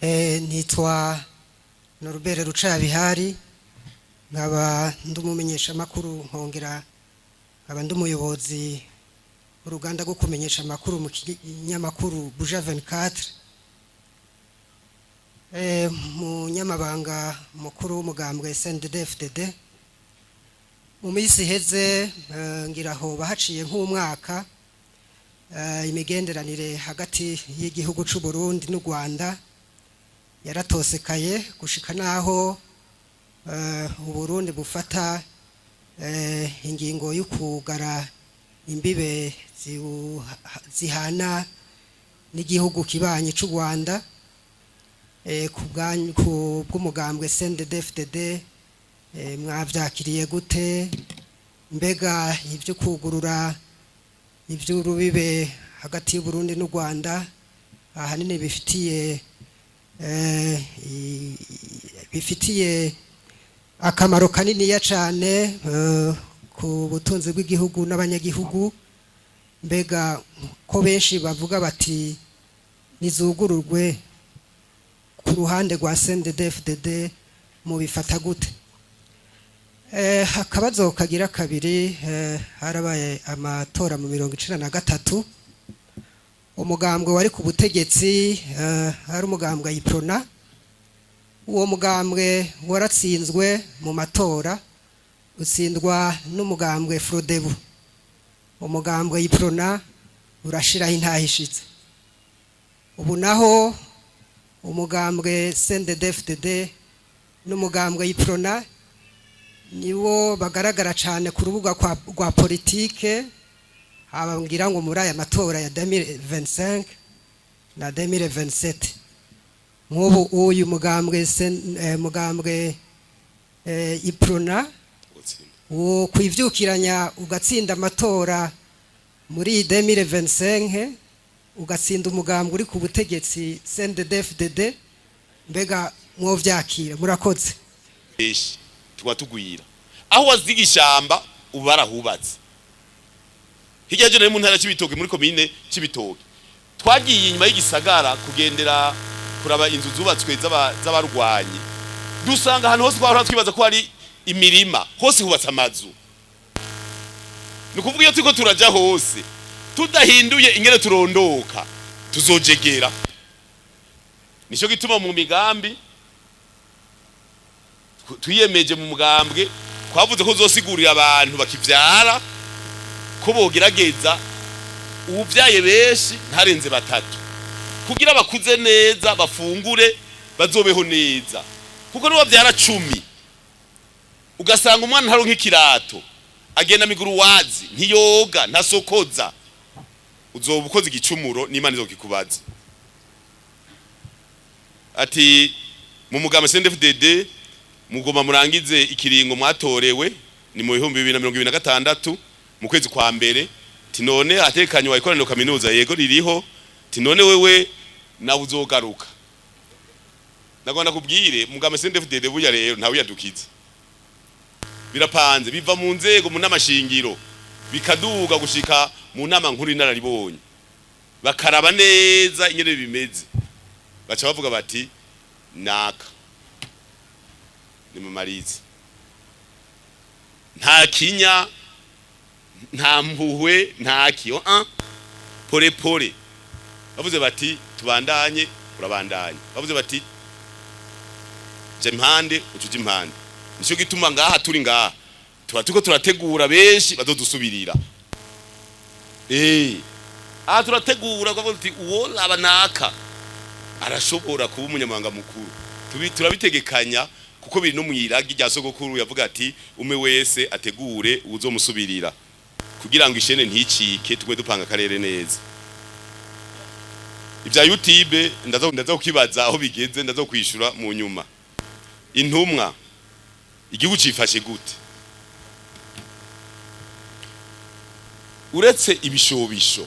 Nitwa Norbert Rucabihari, nkaba ndi umumenyeshamakuru, nkongera nkaba ndi umuyobozi w'uruganda rwo kumenyesha amakuru mu kinyamakuru Buja 24, munyamabanga mukuru w'umugambwe CNDD-FDD. Mu minsi iheze, ngira aho bahaciye nk'umwaka, imigenderanire hagati y'igihugu c'u Burundi n'u Rwanda yaratosekaye gushika naho Uburundi bufata ingingo yo kugara imbibe zihana n'igihugu kibanyi c'u Rwanda. Ku bw'umugambwe CNDD-FDD, mwavyakiriye gute? Mbega ibyo kugurura iby'urubibe hagati y'Uburundi n'u Rwanda ahanini bifitiye akamaro kaniniya cane ku butunzi bw'igihugu n'abanyagihugu, mbega ko benshi bavuga bati nizugururwe, ku ruhande rwa CNDD-FDD mubifata gute? Akabazo kagira kabiri, harabaye amatora mu 93, umugambwe wari ku butegetsi hari umugambwe Uprona. Uwo mugambwe waratsinzwe mu matora, utsindwa n'umugambwe Frodebu. Umugambwe Uprona urashiraho intahishitse. Ubu naho umugambwe CNDD-FDD n'umugambwe Uprona niwo bagaragara cyane ku rubuga rwa politike, haba ngira ngo muri aya matora ya 2025 na 2027. Nk'ubu uyu mugambwe mugambwe Uprona wo kwivyukiranya ugatsinda amatora muri 2025, ugatsinda umugambwe uri ku butegetsi CNDD-FDD, mbega mwovyakira? Murakoze. Benshi tuba tugwira aho waziga ishamba, ubu barahubatse. Hirya y'ejo nari mu ntara Cibitoke, muri komine Cibitoke. Twagiye inyuma y'igisagara kugendera kuraba inzu zubatswe z'abarwanyi, dusanga ahantu hose twahora twibaza ko hari imirima, hose hubatse amazu. Ni ukuvuga iyo turiko turaja hose tudahinduye ingene turondoka, tuzojegera. Nico gituma mu migambi twiyemeje mu mugambwe twavuze ko uzosigurira abantu bakivyara ko bogerageza uwuvyaye benshi ntarenze batatu, kugira bakuze neza, bafungure, bazobeho neza. Kuko niba bavyara 10, ugasanga umwana ntaronka ikirato, agenda miguru wazi, ntiyoga, ntasokoza, uzoba ukoze igicumuro n'Imana izokikubaza. Ati mu mugambwe CNDD-FDD mugoma murangize ikiringo mwatorewe ni mu 2026 mu kwezi kwa mbere. Ti none hatekanywa ikoraniro kaminuza? Yego, ririho. Ti none wewe nawe uzogaruka? Nagomba kubwire mugambwe CNDD-FDD, burya rero ntawe yadukiza, birapanze, biva mu nzego, mu namashingiro, bikaduga gushika mu nama nkuru inararibonye, bakaraba neza ingene bimeze, baca bavuga bati naka nimumarize. Nta kinya, nta mpuhwe, nta kiyo, pole pole. Bavuze bati tubandanye, urabandanya. Bavuze bati ja impande, uca impande. Nico gituma ngaha turi ngaha tuba turiko turategura benshi bazodusubirira. Aha turategura kuvuga tuti uwo laba naka arashobora kuba umunyamabanga mukuru. Turabitegekanya kuko biri no mwiragi rya sogokuru, yavuga ati umwe wese ategure uzomusubirira kugira ngo ishene nticike, tugwe dupanga akarere neza. Ibya YouTube ndaza kukibaza aho bigeze, ndaza kwishura mu nyuma. Intumwa, igihugu cifashe gute? Uretse ibishobisho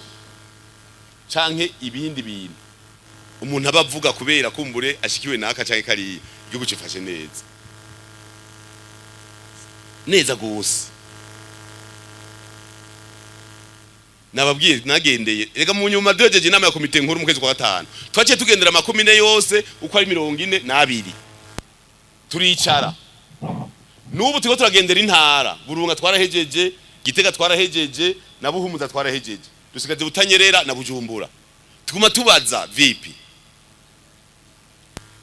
canke ibindi bintu umuntu aba avuga kubera kumbure ashikiwe naka canke kariya, igihugu cifashe neza neza gose. Nababwiye nagendeye rega mu nyuma duhejeje inama ya komite nkuru mu kwezi kwa gatanu, twaciye tugendera amakomine yose uko ari 42, turicara. N'ubu turiko turagendera intara. Burunga twarahejeje, Gitega twarahejeje, na Buhumuza twarahejeje, dusigaje Butanyerera na Bujumbura. Tuguma tubaza vipi.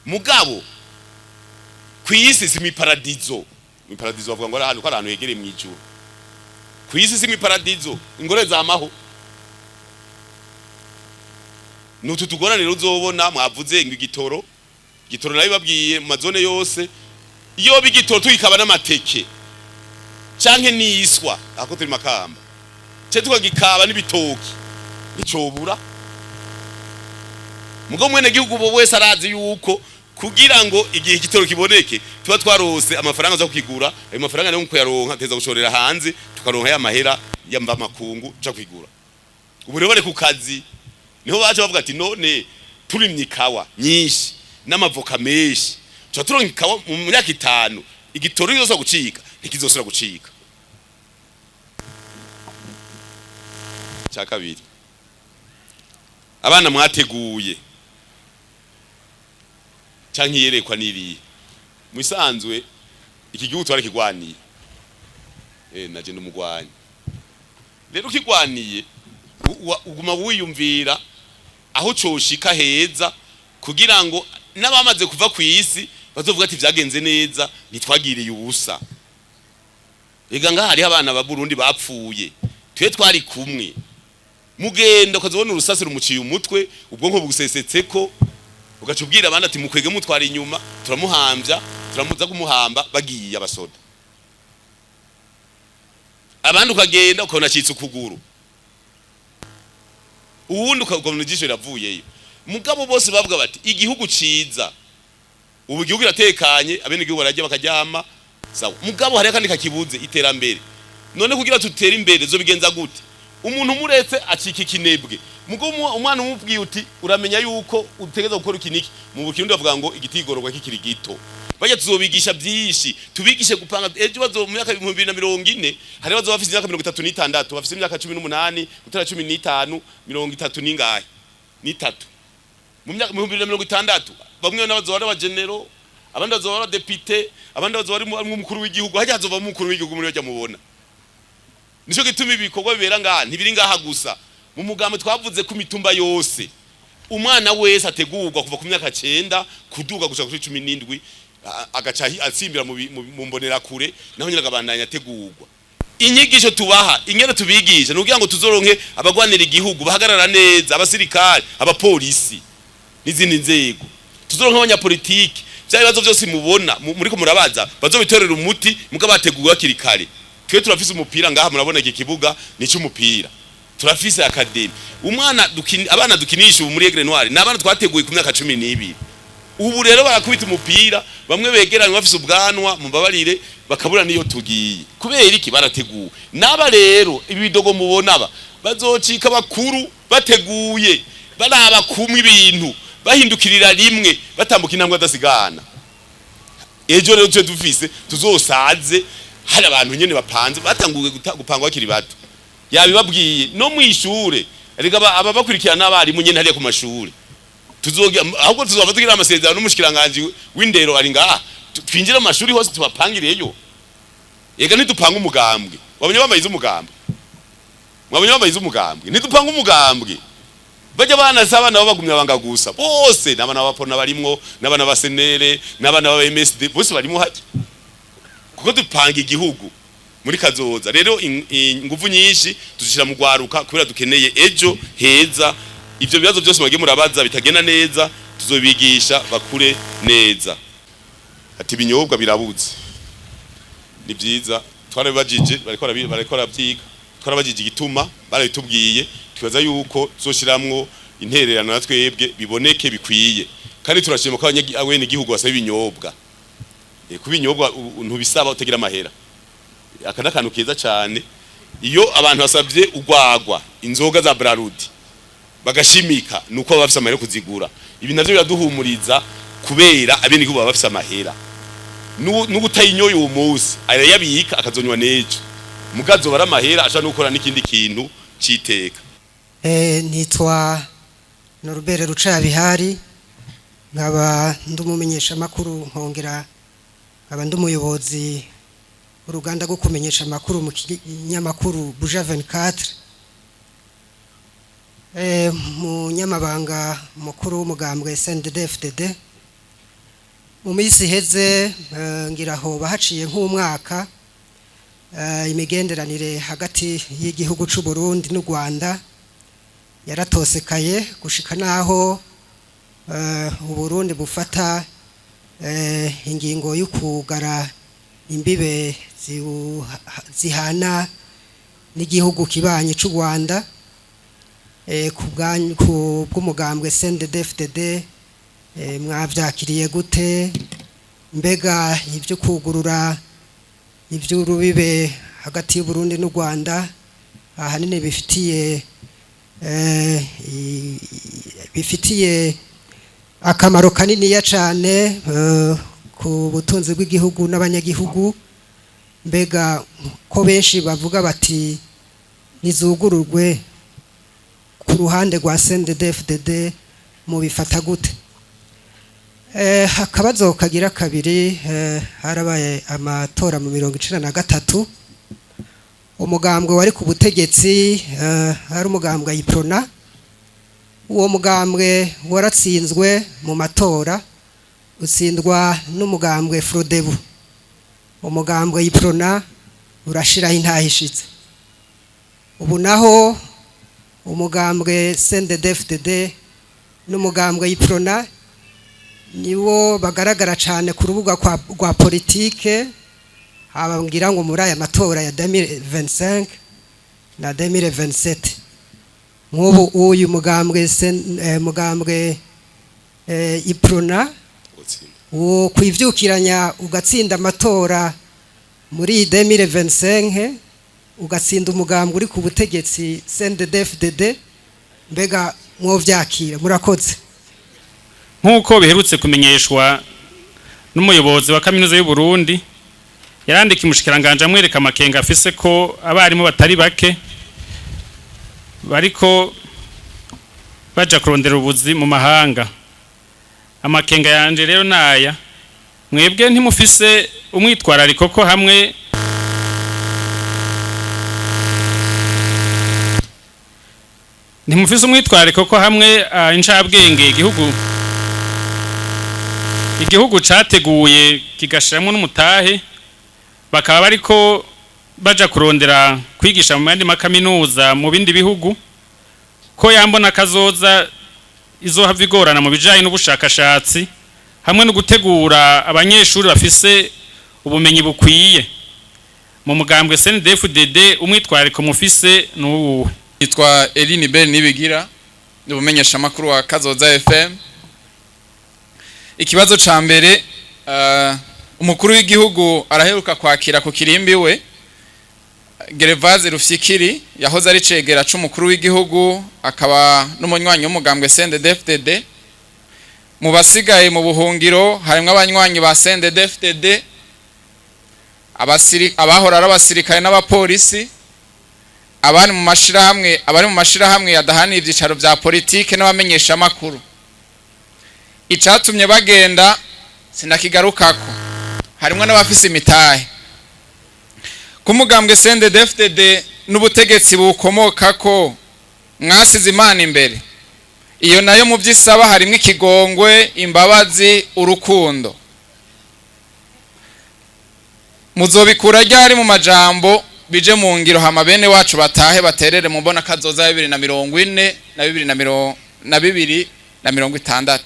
Mugabo kw'isi si miparadizo. Miparadizo bavuga ngo ari ahantu, ko ari ahantu hegereye mw'ijuru. Kw'isi si miparadizo, ingore zamaho nutu tugoraniro uzobona mwavuze ngo igitoro, igitoro nayo babwiye mu mazone yose. Iyo bigitoro tuyikaba n'amateke canke n'iswa ako turi Makamba, ce tukagikaba n'ibitoki, nicobura. Mugo mwene gihugu bo wese arazi yuko kugira ngo igihe igitoro kiboneke tuba twarose amafaranga zo kukigura. Ayo mafaranga nayo kuyaronka teza gushorera hanze, tukaronka ya mahera yamba makungu ca kwigura. Ubu rero bari ku kazi, niho baje bavuga ati none turimye ikawa nyinshi n'amavoka menshi, tuba turonka ikawa mu myaka 5, igitoro kizosubira gucika, ntikizosubira gucika. Cya kabiri, abana mwateguye canke iyerekwa niriye musanzwe, iki gihugu twarakigwaniye. Naje ndumugwanyi rero, ukigwaniye uguma wiyumvira aho coshika heza, kugira ngo n'abamaze kuva ku isi bazovuga ati vyagenze neza, ntitwagiriye ubusa. Ega ngaha hariho abana ba Burundi bapfuye twe twari kumwe. Mugenda ukazobona urusasi rumuciye umutwe, ubwonko bugusesetseko, ugaca ubwira abandi ati mukwege mutwara inyuma, turamuhambya, turamuza kumuhamba bagiye abasoda. Abandi ukagenda ukabona acitse ukuguru, uwundi ukabona ijisho riravuyeyo. Mugabo bose bavuga bati igihugu ciza, ubu igihugu kiratekanye, abenegihugu bararya bakaryama, sawa. Mugabo hariho akandi kakibuze, iterambere. None kugira tutere imbere zobigenza gute? Umuntu umuretse acika ikinebwe. Mugabo umwana umubwiye uti uramenya yuko utegerezwa gukora iki niki, mu Kirundi bavuga ngo igitigororwa kikiri gito. Bajya tuzobigisha byinshi, tubigishe gupanga ejo bazo mu myaka 2040. Hari bazo bafise imyaka 36, bafise imyaka 18 gutera 15, 30 ningahe n'itatu. Mu myaka 2060 bamwe n'abazoba ari abagenero, abandi bazoba ari abadepite, abandi bazoba ari umukuru w'igihugu. Hajya hazova umukuru w'igihugu muri bajya mubona. Nico gituma ibikorwa bibera ngaha ntibiri ngaha gusa. Mu mugambo twavuze ku mitumba yose, umwana wese ategurwa kuva ku myaka 9 kuduga gushika kuri 17, agaca atsimbira mu mbonerakure, naho nyine akabandanya ategurwa. Inyigisho tubaha, ingene tubigisha, ni ukugira ngo tuzoronke abagwanira igihugu bahagarara neza, abasirikare, abapolisi n'izindi nzego, tuzoronke abanyapolitiki. Vya bibazo vyose mubona muriko murabaza bazobitorera umuti, muga bateguwe hakiri kare. Twe turafise umupira ngaha, murabona iki kibuga ni cy'umupira. Turafise academy, umwana abana dukinisha ubu muri Aigle Noir ni abana twateguye ku myaka 12. Ubu rero barakubita umupira, bamwe begeranye bafise ubwanwa, mumbabarire, bakabura niyo tugiye. Kubera iki? Barateguwe. N'aba rero ibi bidogo mubona aba bazocika bakuru bateguye, baraba kumwe ibintu, bahindukirira rimwe, batambuka intambwe adasigana. Ejo rero tuje dufise tuzosaze hari abantu nyene bapanze, batanguye gupangwa bakiri bato. Yabibabwiye no mwishure rega, aba bakurikirana n'abarimu nyene hariya ku mashure. Tuzogira ahubwo tuzoba tugira amasezerano n'umushikiranganje w'indero ari ngaha, twinjire mu mashuri hose tubapangireyo. Ega ntidupanga umugambwe, wabonye bambaye iz'umugambwe, mwabonye bambaye iz'umugambwe. Ntidupanga umugambwe, bajya bana si abana babagumya banga gusa bose, n'abana b'abapona barimwo, n'abana ba senere, n'abana ba MSD, bose barimo hajya, kuko dupanga igihugu muri kazoza. Rero inguvu nyinshi tuzishira mu gwaruka, kubera dukeneye ejo heza. Ivyo bibazo byose mwagiye murabaza bitagenda neza, tuzobigisha bakure neza. Ati ibinyobwa birabuze, ni byiza, twarabibajije, bariko baravyiga. Twarabajije igituma, barabitubwiye. Twibaza yuko tuzoshiramwo intererano na twebwe biboneke bikwiye. Kandi turashima ko abenegihugu basaba ibinyobwa. Kuba ibinyobwa ntubisaba utagira amahera, aka ni akantu keza cyane. Iyo abantu basabye urwagwa, inzoga za Brarudi, bagashimika, nuko baba bafise amahera yo kuzigura. Ibi navyo biraduhumuriza, kubera abenegihugu baba bafise amahera. N'ubutayinyoye uwo munsi arayabika akazonywa n'ejo, mugazo bara amahera ashobora no gukora n'ikindi kintu. c'iteka. Nitwa Norbert Rucabihari, nkaba ndi umumenyeshamakuru, nkongera nkaba ndi umuyobozi w'uruganda rwo kumenyesha amakuru mu kinyamakuru Buja 24, munyamabanga mukuru w'umugambwe CNDD-FDD. Mu minsi iheze, ngira hoba haciye nk'umwaka, imigenderanire hagati y'igihugu c'u Burundi n'u Rwanda yaratosekaye gushika naho Uburundi bufata ingingo yo kugara imbibe zihana n'igihugu kibanyi c'u Rwanda. Ku bw'umugambwe CNDD-FDD, mwavyakiriye gute? Mbega ibyo kugurura iby'urubibe hagati y'Uburundi n'u Rwanda ahanini bifitiye akamaro kaniniya cane ku butunzi bw'igihugu n'abanyagihugu, mbega ko benshi bavuga bati nizugururwe, ku ruhande rwa CNDD-FDD mubifata gute? Akabazo kagira kabiri, harabaye amatora mu 93. Umugambwe wari ku butegetsi hari umugambwe Uprona. Uwo mugambwe waratsinzwe mu matora, utsindwa n'umugambwe Frodebu. Umugambwe Uprona urashiraho intahishitse. Ubu naho umugambwe CNDD-FDD n'umugambwe Uprona niwo bagaragara cyane ku rubuga rwa politike, haba ngira ngo muri aya matora ya 2025 na 2027. Nk'ubu uyu mugambwe mugambwe Uprona wo kwivyukiranya ugatsinda amatora muri 2025, ugatsinda umugambwe uri ku butegetsi CNDD-FDD, mbega mwovyakira? Murakoze. Nk'uko biherutse kumenyeshwa n'umuyobozi wa Kaminuza y'u Burundi, yarandika umushikiranganje amwereka amakenga afise ko abarimu batari bake bariko baja kurondera ubuzi mu mahanga. Amakenga yanje rero naya: mwebwe ntimufise umwitwarariko ko hamwe ntimufise umwitwarariko ko hamwe incabwenge igihugu categuye kigashiramwo n'umutahe, bakaba bariko baja kurondera kwigisha mu yandi makaminuza mu bindi bihugu, ko yambona kazoza izohava igorana mu bijanye n'ubushakashatsi hamwe no gutegura abanyeshuri bafise ubumenyi bukwiye? Mu mugambwe CNDD-FDD umwitwarariko mufise n'uwuhe? Nitwa Eline Ben Nibigira, ni umumenyeshamakuru wa Kazoza FM. Ikibazo ca mbere, umukuru w'igihugu araheruka kwakira ku kirimbi we Gervase Rufyikiri, yahoze ari cegera c'umukuru w'igihugu, akaba n'umunywanyi w'umugambwe CNDD-FDD. Mu basigaye mu buhungiro harimwo abanywanyi ba CNDD-FDD, abahora ari abasirikare n'abapolisi, abari mu mashirahamwe yadahaniye ivyicaro vya politike n'abamenyeshamakuru. Icatumye bagenda sinakigarukako, harimwo n'abafise imitahe. Ku mugambwe CNDD-FDD n'ubutegetsi bukomokako, mwasize Imana imbere. Iyo nayo mu vyisaba harimwo ikigongwe, imbabazi, urukundo. Muzobikura ryari mu majambo bije mu ngiro, hama bene wacu batahe baterere mu mbona kazoza 2040 na 2060?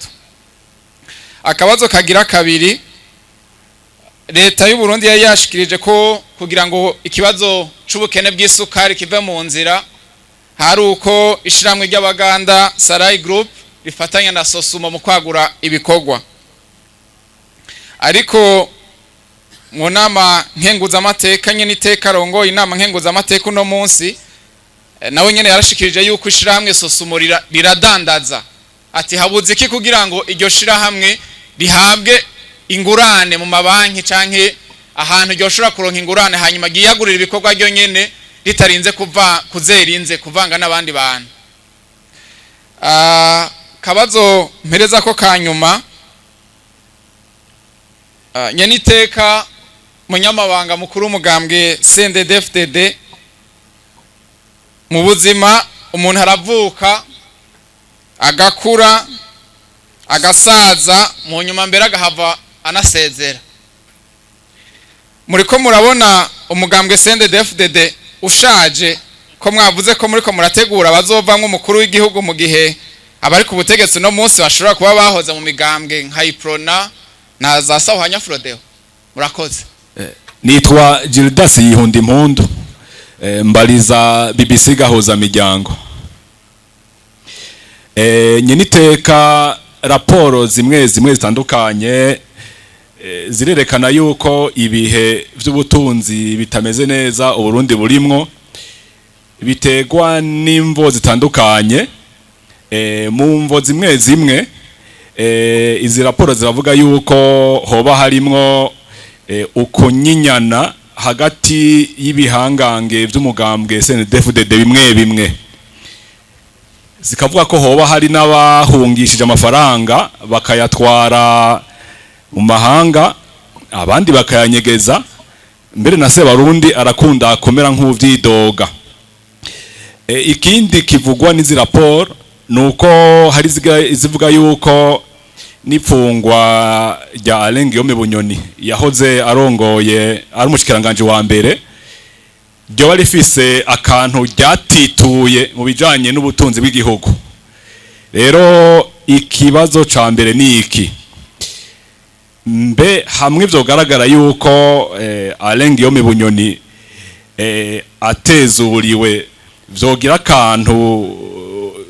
Akabazo kagira kabiri, leta y'u Burundi yari yashikirije ko kugira ngo ikibazo c'ubukene bw'isukari kive mu nzira hari uko ishiramwe ry'abaganda Sarai Group rifatanya na Sosumo mu kwagura ibikorwa. Ariko mu nama nkenguzamateka nyene, iteka rongoye inama nkenguzamateka uno munsi, nawe nyene yarashikirije yuko ishirahamwe Sosumo riradandaza. Ati habuze iki kugira ngo iryo shirahamwe rihabwe ingurane mu mabanki canke ahantu ryoshobora kuronka ingurane, hanyuma ryiyagurira ibikorwa ryo nyene? Ritarinze kuva kuzerinze kuvanga n'abandi bantu. Kabazo mpereza ko kanyuma, nyeniteka munyamabanga mukuru w'umugambwe CNDD-FDD, mu buzima umuntu aravuka, agakura, agasaza, mu nyuma mbere agahava anasezera. Muriko murabona umugambwe CNDD-FDD ushaje, ko mwavuze ko muriko murategura bazovamwo umukuru w'igihugu, mu gihe abari ku butegetsi no munsi bashobora kuba bahoze mu migambwe nka Iprona na za Sawhanya Frodeo? Murakoze. Nitwa Gildas Yihunda Impundu, mbariza BBC Gahuza Miryango. Nyeniteka, raporo zimwe zimwe zitandukanye zirerekana yuko ibihe vy'ubutunzi bitameze neza Uburundi burimwo, biterwa n'imvo zitandukanye. Mu mvo zimwe zimwe, izi raporo ziravuga yuko hoba harimwo ukunyinyana hagati y'ibihangange vy'umugambwe CNDD-FDD bimwe bimwe. Zikavuga ko hoba hari n'abahungishije amafaranga bakayatwara mu mahanga, abandi bakayanyegeza, mbere na Sebarundi arakunda kumera nk'uvyidoga. Ikindi kivugwa n'izi raporo nuko hari izivuga yuko n'ipfungwa rya Alain Guillaume Bunyoni yahoze arongoye, ari umushikiranganje wa mbere, ryoba rifise akantu ryatituye mu bijanye n'ubutunzi bw'igihugu. Rero ikibazo ca mbere ni iki: mbe hamwe vyogaragara yuko Alain Guillaume Bunyoni atezuriwe, vyogira akantu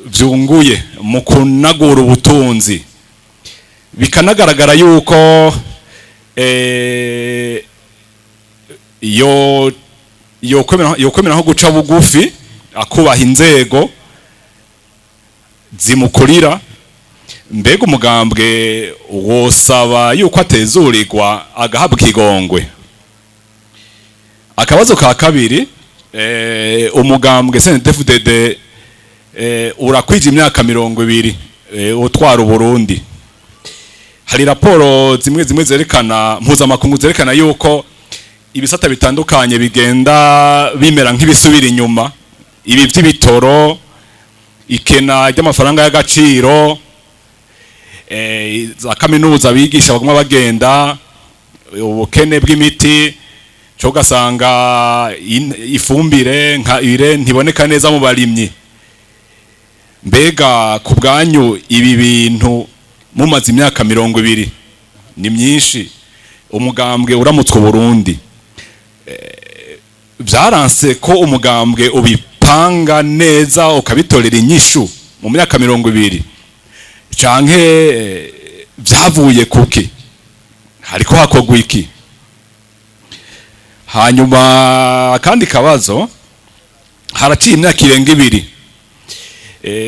vyunguye mu kunagura ubutunzi, bikanagaragara yuko yo yokwemera nko guca bugufi akubaha inzego zimukurira, mbega umugambwe wosaba yuko atezurirwa agahabwa ikigongwe? Akabazo ka kabiri, umugambwe CNDD-FDD urakwije imyaka 20 utwara Uburundi. Hari raporo zimwe zimwe zerekana, mpuzamakungu, zerekana yuko ibisata bitandukanye bigenda bimera nk'ibisubira inyuma: ibi by'ibitoro, ikena ry'amafaranga y'agaciro, za kaminuza abigisha baguma bagenda, ubukene bw'imiti, cyo ugasanga ifumbire nka ire ntiboneka neza mu barimyi. Mbega ku bwanyu, ibi bintu mumaze imyaka 20, ni myinshi, umugambwe uramutswe Burundi, byaranse ko umugambwe ubipanga neza ukabitorera inyishu mu myaka 20, canke byavuye kuki? Hariko hakogwa iki? Hanyuma akandi kabazo, haraciye imyaka irenga 2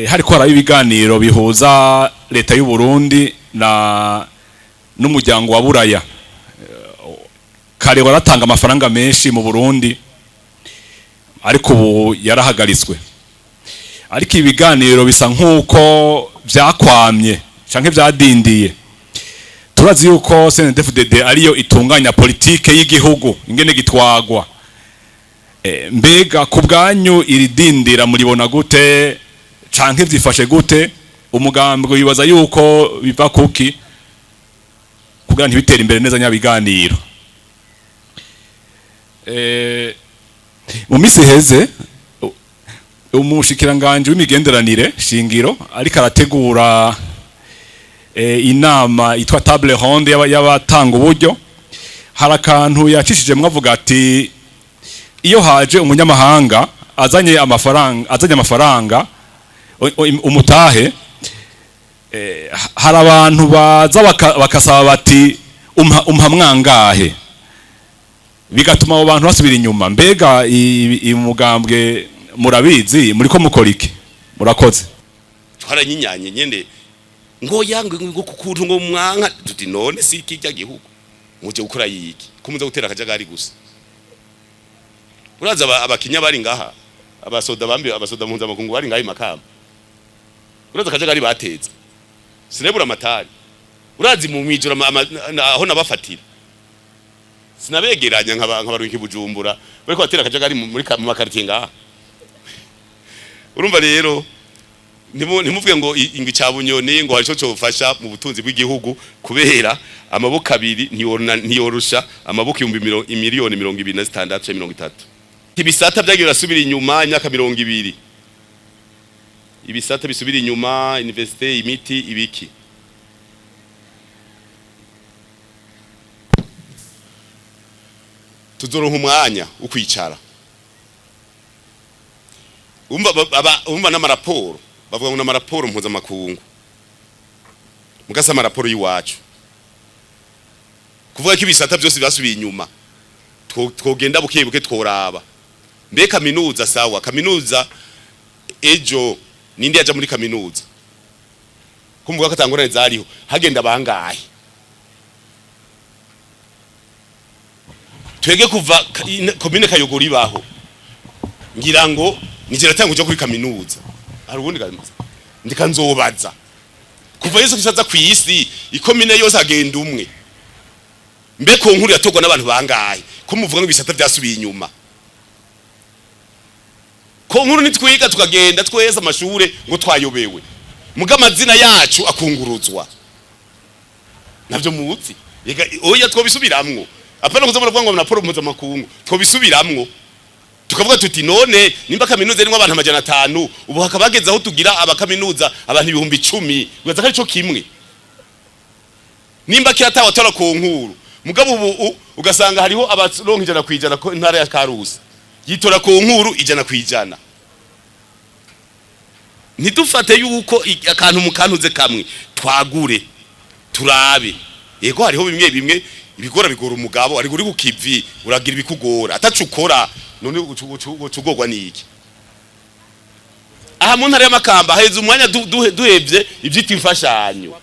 hariko haraba ibiganiro bihuza leta y'u Burundi na n'umuryango wa Buraya. Kare waratanga amafaranga menshi mu Burundi, ariko ubu yarahagaritswe. Ariko ibiganiro bisa nk'uko vyakwamye canke vyadindiye. Turazi yuko CNDD-FDD ariyo itunganya politike y'igihugu ingene gitwagwa. Mbega ku bwanyu iri dindira muribona gute, canke vyifashe gute? Umugambwe wibaza yuko biva kuki kugira ntibitere imbere neza nyabiganiro? Mu misi iheze umushikiranganje w'imigenderanire shingiro ariko arategura inama yitwa table ronde y'abatanga uburyo, hari akantu yacishijemwo avuga ati iyo haje umunyamahanga azanye amafaranga, umutahe, hari abantu baza bakasaba bati umpa mwangahe, bigatuma abo bantu basubira inyuma. Mbega umugambwe murabizi, muriko mukora iki? Murakoze. Twaranyinyanye nyene ngo yangwe ngo kukuntu ngo mwanka, tuti none si kijya gihugu muje gukora yiki ko muza gutera akajagari gusa. Uraza abakinya bari ngaha, abasoda bambi, abasoda mpuzamakungu bari ngaha i Makamba, uraza akajagari bateza. Sinebura amatari, urazi mu mwijoro aho nabafatira, sinabegeranya nkabarunka i Bujumbura bariko batera akajagari mu makaritiye ngaha. Urumva rero ntimuvuge ngo ingwi ca Bunyoni ngo hari ico cofasha mu butunzi bw'igihugu, kubera amaboko abiri ntiyorusha amaboko ibihumbi imiliyoni 26 canke 30. Ibisata vyagiye birasubira inyuma imyaka 20, ibisata bisubira inyuma, université, imiti, ibiki. Tuzoronka umwanya wo kwicara. Umva umva n'amaraporo bavuga ngo n'amaraporo mpuzamakungu, mugasa amaraporo y'iwacu kuvuga ko ibisata byose byasubiye inyuma. Twogenda buke buke, tworaba mbe kaminuza, sawa, kaminuza ejo ninde yaja muri kaminuza? Kumvuga ko atangorane zariho, hagenda bangahe? Twege kuva komine Kayogoro ibaho, ngira ngo nije natanga kuja kuri kaminuza. Hari ubundi ndika nzobaza kuva Yesu Kristo aza kw'isi, ikomine yose agenda umwe. Mbe ko nkuru yatorwa n'abantu bangahe? Ko muvuga ngo ibisata vyasubiye inyuma, ko nkuru nitwiga tukagenda twese amashure ngo twayobewe, muga amazina yacu akunguruzwa navyo muzi. Ega oya, twobisubiramwo. Apana kuza muravuga ngo na raporo mpuzamakungu, twobisubiramwo tukavuga tuti none nimba kaminuza irimwo abantu 500, ubu hakaba hageze aho tugira abakaminuza abantu 10,000, wibaza ko arico kimwe? Nimba kiratawa tora ku nkuru, mugabo ubu ugasanga hariho abaronka 100% ko intara ya Karusi yitora ku nkuru 100%. Ntidufate yuko akantu mu kantuze kamwe, twagure turabe. Yego, hariho bimwe bimwe ibigora bigora umugabo, ariko uri kukivi uragira ibikugora atacu ukora. None ucugorwa niki? Aha mu ntara y'Amakamba haheze umwanya duhevye ivyitwa imfashanyo,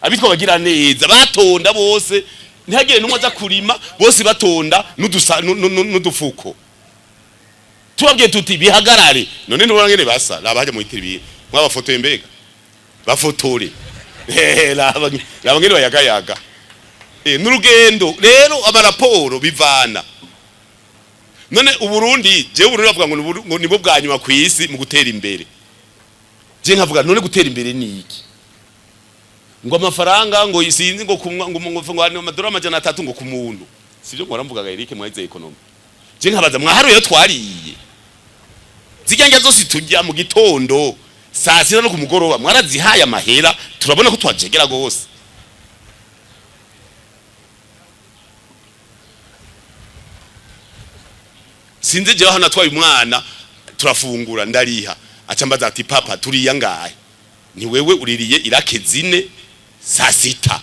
abitwa bagira neza batonda bose, ntihagire n'umwe aza kurima, bose batonda n'udufuko. Tubabwiye tuti bihagarare. None ntubona ngene basa? Raba hajya mu itiribi mwabafotoye, mbega bafotore. Raba raba ngene bayagayaga. N'urugendo rero amaraporo bivana. None Uburundi, jewe Uburundi bavuga ngo ngo nibwo bwa nyuma ku isi mu gutera imbere. Je nkavuga none gutera imbere ni iki? Ngo amafaranga ngo isinzi ngo kumwa ngo amadolari 300 ngo ku muntu, sivyo? Ngo mvugaga Eric mwayize économie. Je nkabaza, mwaharuye twariye zirya ndya zose turya mu gitondo, saa sita no ku mugoroba, mwarazihaye amahera? Turabona ko twajegera gose. Sinzi, jewe hano natwaye umwana, turafungura, ndariha, aca mbaza ati: "Papa, turiya ngahe?" Ni wewe uririye irake zine saa sita,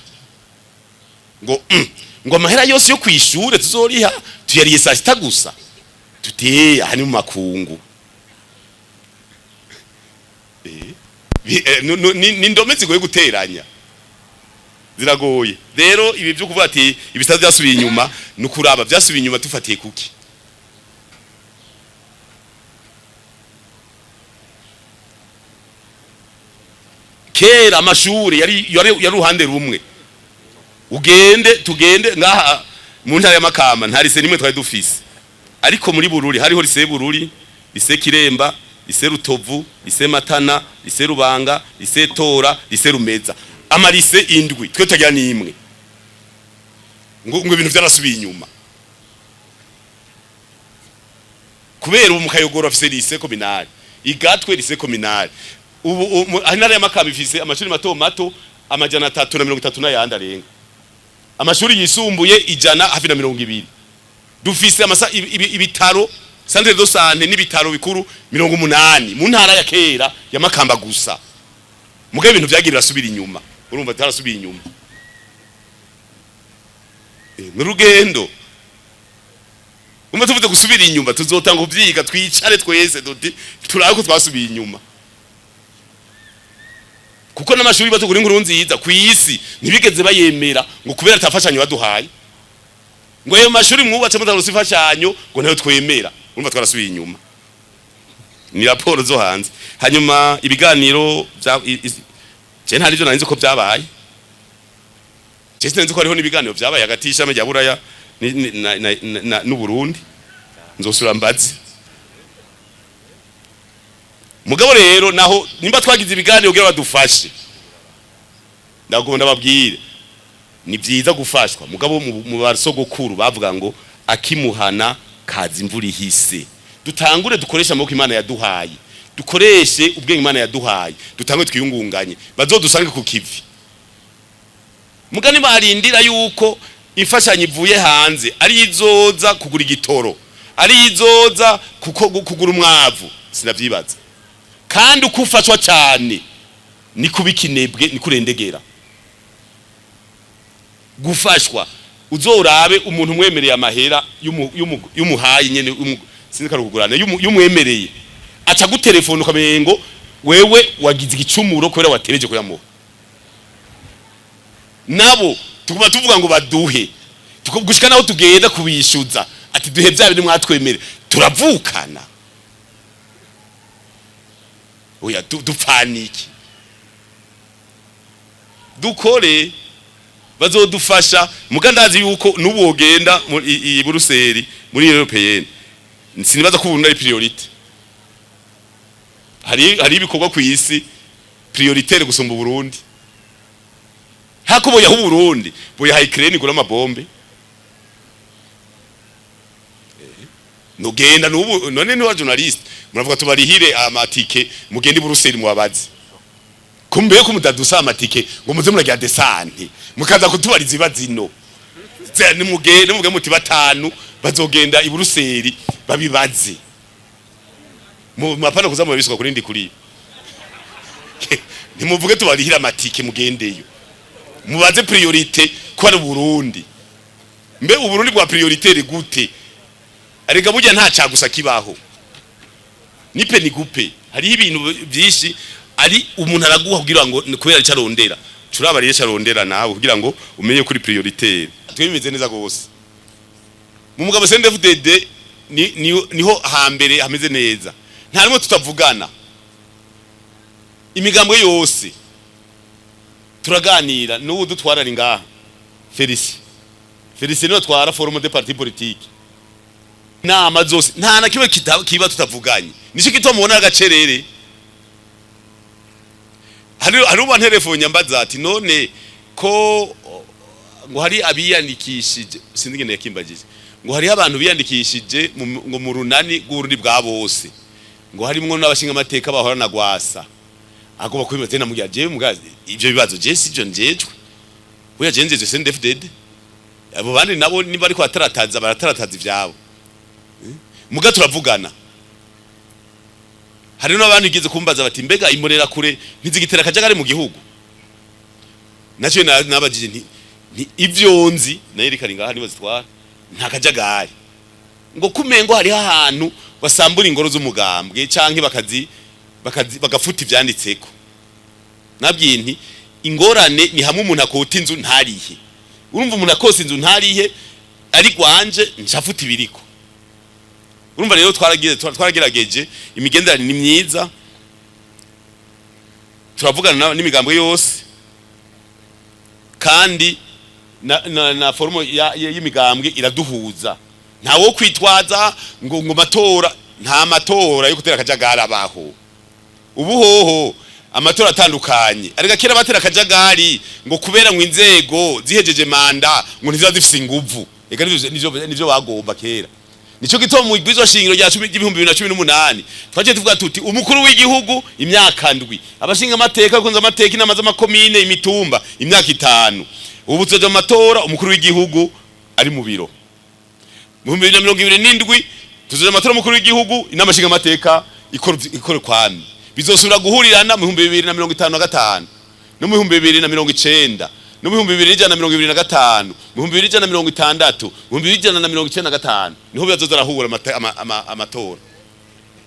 ngo ngo amahera yose yo kwishure tuzoriha tuyariye saa sita gusa. Tuti aha ni mu makungu. Ni ndome zigoye guteranya, ziragoye. Rero ibi byo kuvuga ati ibisata byasubiye inyuma, ni ukuraba byasubiye inyuma tufatiye kuki. Kera amashuri yari uruhande rumwe. Ugende, tugende ngaha mu ntara y'Amakamba, nta lycée nimwe twari dufise, ariko muri Bururi hariho lycée Bururi, lycée Kiremba, lycée Rutovu, lycée Matana, lycée Rubanga, lycée Tora, lycée Rumeza, ama lycées indwi. Twe tagira nimwe. Ngo ibintu byarasubiye inyuma kubera ubu mu Kayogoro afise lycée communal, Igatwe lycée communal. Ubu intara y'Amakamba ifise amashuri mato mato 330 n'ayandi arenga, amashuri yisumbuye ijana hafi na mirongo ibiri. Dufise ibitaro, centre de santé n'ibitaro bikuru 80 mu ntara ya kera ya Makamba gusa. Mugabe ibintu vyagiye birasubira inyuma, urumva byarasubiye inyuma. N'urugendo umva tuvuze gusubira inyuma, tuzotanga kuvyiga, twicare twese duti turabe ko twasubiye inyuma, kuko n'amashuri batugura inkuru nziza ku isi ntibigeze bayemera ngo kubera atafashanyo baduhaye, ngo ayo mashuri mwubatse mutaronse imfashanyo ngo ntayo twemera. Urumva twarasubiye inyuma, ni raporo zo hanze. Hanyuma ibiganiro vya je nta nivyo nari nzi ko vyabaye. Je sinzi ko hariho n'ibiganiro vyabaye hagati y'ishami rya Buraya n'Uburundi. Nzosura mbazi. Mugabo rero naho nimba twagize ibiganiro kugira badufashe, ndagomba ndababwire, ni byiza gufashwa, mugabo mu basogokuru bavuga ngo akimuhana kaza imvura ihise. Dutangure dukoreshe amaboko Imana yaduhaye, dukoreshe ubwenge Imana yaduhaye, dutangure twiyungunganye, bazodusange ku kivi. Mugani barindira yuko imfashanyo ivuye hanze ari izoza kugura igitoro, ari izoza kuko kugura umwavu, sinavyibaza. Kandi uko ufashwa cyane ni kuba ikinebwe, ni kurendegera gufashwa. Uzorabe umuntu umwemereye amahera y'umuhaye nyene, sinzi karukugurana, y'umwemereye, aca gutelefona ukamengo wewe wagize igicumuro kubera watereje kuyamuha. Nabo tuguma tuvuga ngo baduhe, gushika naho tugenda kubishyuza ati duhe bya bintu mwatwemere. Turavukana? Oya, dupfana iki? Dukore, bazodufasha. Muga ndazi yuko n'ubu wogenda i Buruseli muri Européenne, sinibaza ko ubu ari priorité. Hari ibikorwa ku isi prioritaire gusumba Burundi. Hako boyaha Burundi, boyaha Ukraine igura amabombe. Nugenda nubu none ni wa journaliste muravuga tubarihire amatike, mugende i Buruseli mubabaze kumbe ko mudadusa amatike ngo muze murarya desante, mukaza kutubariza ibibazo ino. Nimugende muvuge muti batanu bazogenda i Buruseli babibaze. Mu mapana kuza mubisuka kuri ndi kuri ntimuvuge tubarihire amatike, mugendeyo mubaze priorité ko ari Burundi. Mbe Uburundi bwa prioritaire gute? Arega burya nta cagusa kibaho, nipe nigupe. Hariho ibintu byinshi ari umuntu araguha kugira ngo ni kubera icyo arondera. Curaba rero icyo arondera nawe kugira ngo umenye kuri prioritaire. Twe bimeze neza gose mu mugabo CNDD-FDD, niho hambere hameze neza, nta rimwe tutavugana. Imigambwe yose turaganira. N'ubu dutwara ari ngaha, Felicien. Felicien niwe atwara forum des partis politiques. Inama zose nta na kimwe kiba tutavuganye. Nicyo gituma mubona agacerere. Hari uba telefone mbaza ati none ko ngo hari abiyandikishije, sinzi ngene yakimbagije, ngo hari abantu biyandikishije ngo mu runani rw'Uburundi bwa bose, ngo harimwo n'abashinga amateka bahora na Gwasa, agomba kubibaza. Namubwira jewe mugazi ivyo bibazo je sivyo njejwe. Buya je nzeze CNDD-FDD, abo bandi nabo niba ariko batarataza, baratarataza ivyabo. Muga turavugana. Hari n'abandi igeze kumbaza bati mbega imborera kure ntizigitera akajagari mu gihugu? Nacyo nabajije nti ivyo nzi nayo rikari ngaha nibo zitwara, nta kajagari. Ngo kumengo hariho ahantu basambura ingoro z'umugambwe canke bakazi bagafuta ivyanditseko. Nabwiye nti ingorane ni hamwe umuntu akota inzu ntarihe. Urumva umuntu akose inzu ntarihe, ari gwanje ncafuta ibiriko. Urumva rero twaragize, twaragerageje, imigenderanire ni myiza, turavugana n'imigambwe yose, kandi na forum y'imigambwe iraduhuza. Nta wo kwitwaza ngo matora, nta matora yo gutera akajagari abaho. Ubu hoho amatora atandukanye. Ariko kera batera akajagari ngo kubera ngo inzego zihejeje manda ngo ntiziba zifise inguvu. Eka nivyo bagomba kera. Nico gituma mu bwizo shingiro rya 2018 twagiye tuvuga tuti umukuru w'igihugu imyaka 7, abashinga amateka, kunza amateka, inama z'amakomine, imitumba imyaka 5. Ubu tuzoja mu matora umukuru w'igihugu ari mu biro. Mu 2027 tuzoja mu matora umukuru w'igihugu, inama nshinga amateka ikora kwami. Bizosubira guhurirana mu 2055 no mu 2090 no mu 2125, mu 2160, mu 2195, niho bizoza arahura amatora.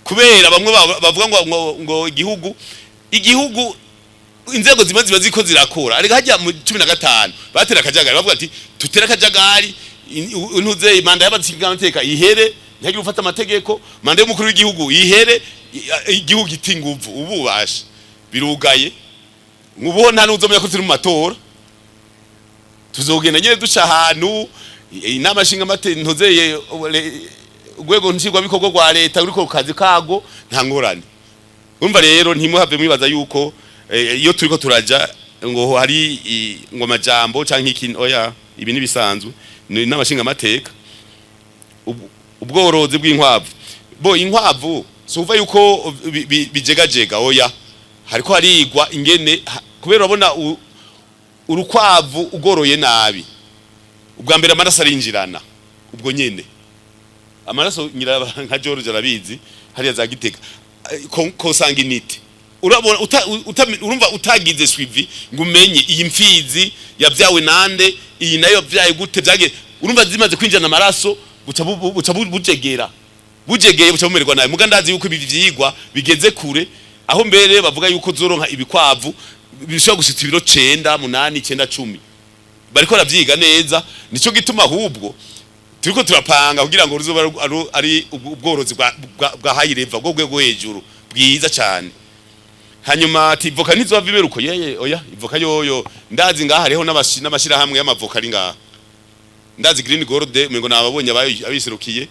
Kubera bamwe bavuga ngo igihugu inzego zimwe ziba ziko zirakora. Ariko hajya mu 15 batera akajagari bavuga ati tutera akajagari, ntuze manda y'abatsigamateka ihere. Ntihagire ufata amategeko, manda y'umukuru w'igihugu ihere, igihugu gita inguvu. Ububasha birugaye. Ngubu nta n'uzomenya ko turi mu matora. Tuzogenda nyene duca ahantu inama nshinga ntozeye, urwego nshingwabikorwa rwa leta ruriko ku kazi kago, nta ngorane. Urumva rero, ntimuhave mwibaza yuko iyo turiko turaja ngo hari ngo amajambo canke iki. Oya, ibi nibisanzwe, ni inama nshingamateka. Ubworozi bw'inkwavu, bo inkwavu suva yuko bijegajega. Oya, hariko harigwa ingene kubera urabona urukwavu ugoroye nabi, ubwa mbere amaraso arinjirana. Ubwo nyene amaraso ngira nka George arabizi hariya za Gitega. Consanguinité, urabona urumva utagize suivi ngo umenye iyi mfizi yabyawe nande, iyi nayo yabyaye gute, byage, urumva zimaze kwinjirana amaraso, buca bujegera, bujegeye, buca bumererwa nabi. Muga ndazi yuko ibi vyigwa bigeze kure, aho mbere bavuga yuko zoronka ibikwavu bishobora gushitsa ibiro 9, 8, 9, 10. Bariko baravyiga neza. Nico gituma ahubwo turiko turapanga kugira ngo ruzoba ari ubworozi bwa high level, bwo rwego hejuru, bwiza cyane. Hanyuma ati ivoka ntizova iberuko yeye. Oya, ivoka yoyo ndazi ngaha hariho n'amashirahamwe y'amavoka ari ngaha. Ndazi Green Gold, umengo nababonye abiserukiye,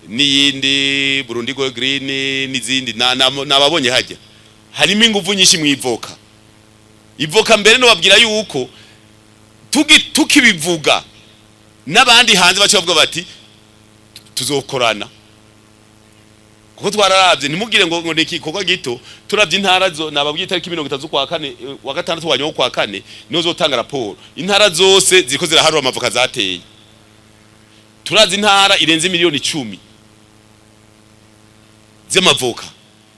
n'iyindi Burundi Go Green n'izindi nababonye hajya. Harimo inguvu nyinshi mu ivoka. Ivoka mbere no babwira yuko tukibivuga n'abandi hanze baca bavuga bati tuzokorana, kuko twararavye. Ntimugire ngo ni igikorwa gito. Turavye intara zo nababwiye, itariki 30 z'ukwa kane, wa gatandatu wa nyuma kwa kane niho zotanga raporo. Intara zose ziriko ziraharura amavoka zateye. Turazi intara irenze miliyoni 10 z'amavoka.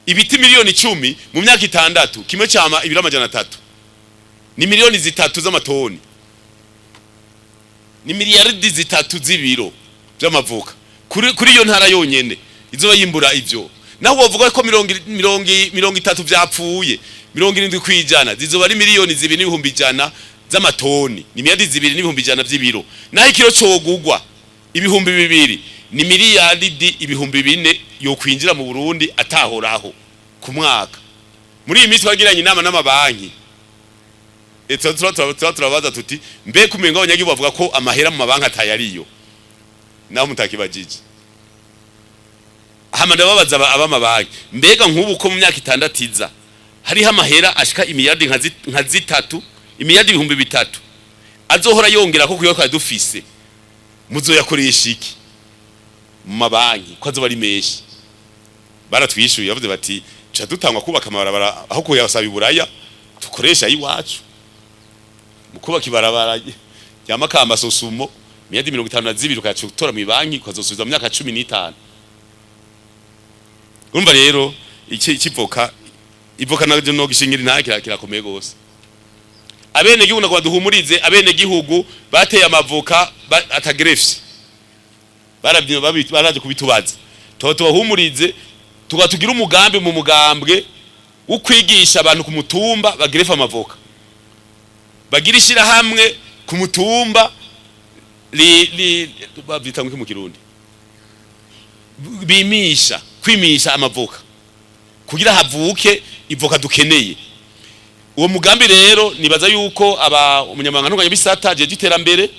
Ibiti miliyoni 10 mu myaka 6, kimwe cama ibiro 300, ni miliyoni 3 z'amatoni, ni miliyaridi 3 z'ibiro vy'amavoka kuri iyo ntara yonyene izoba yimbura ivyo. Naho wovuga ko 30 vyapfuye, 70% zizoba ari miliyoni 2.100 z'amatoni, ni miliyaridi 2.100 vy'ibiro. Naho ikiro cogugwa 2000, ni miliyaridi 4000 yo kwinjira mu Burundi atahoraho ku mwaka. Muri iyi minsi twagiranye inama n'amabanki. Turabaza tuti mbe kumenga abanyagihugu bavuga ko amahera mu mabanki atayariyo, naho mutakibajije. Hama ndababaza ab'amabanki, mbega nk'ubu ko mu myaka 6 iza hariho amahera ashika imiliyardi nka 3, imiliyardi 3000 azohora yongera ko kuyo twari dufise, muzoyakoresha iki mu mabanki ko azoba ari menshi? Baratwishuye, bavuze bati ca dutangwa kubaka amabarabara, aho kuyasaba iburaya tukoresha ayiwacu mu kubaka ibarabara rya Makamba Sosumo, miliyardi 52, ukayaca utora mu banki, ukazosubiza mu myaka 15. Urumva rero iki kivoka, ivoka navyo no gishingira nta kirakomeye gose. Abene gihugu nagwa duhumurize abene gihugu bateye amavoka atagreffé, baravye baraje kubitubaza. Tuba tubahumurize, tuba tugira umugambi mu mugambwe wo kwigisha abantu ku mutumba bagreffa amavoka, bagira ishirahamwe ku mutumba li bavyita ngo mu Kirundi bimisha, kwimisha amavoka kugira havuke ivoka dukeneye. Uwo mugambi rero nibaza yuko aba umunyamabanga ntunganyabisata jeje iterambere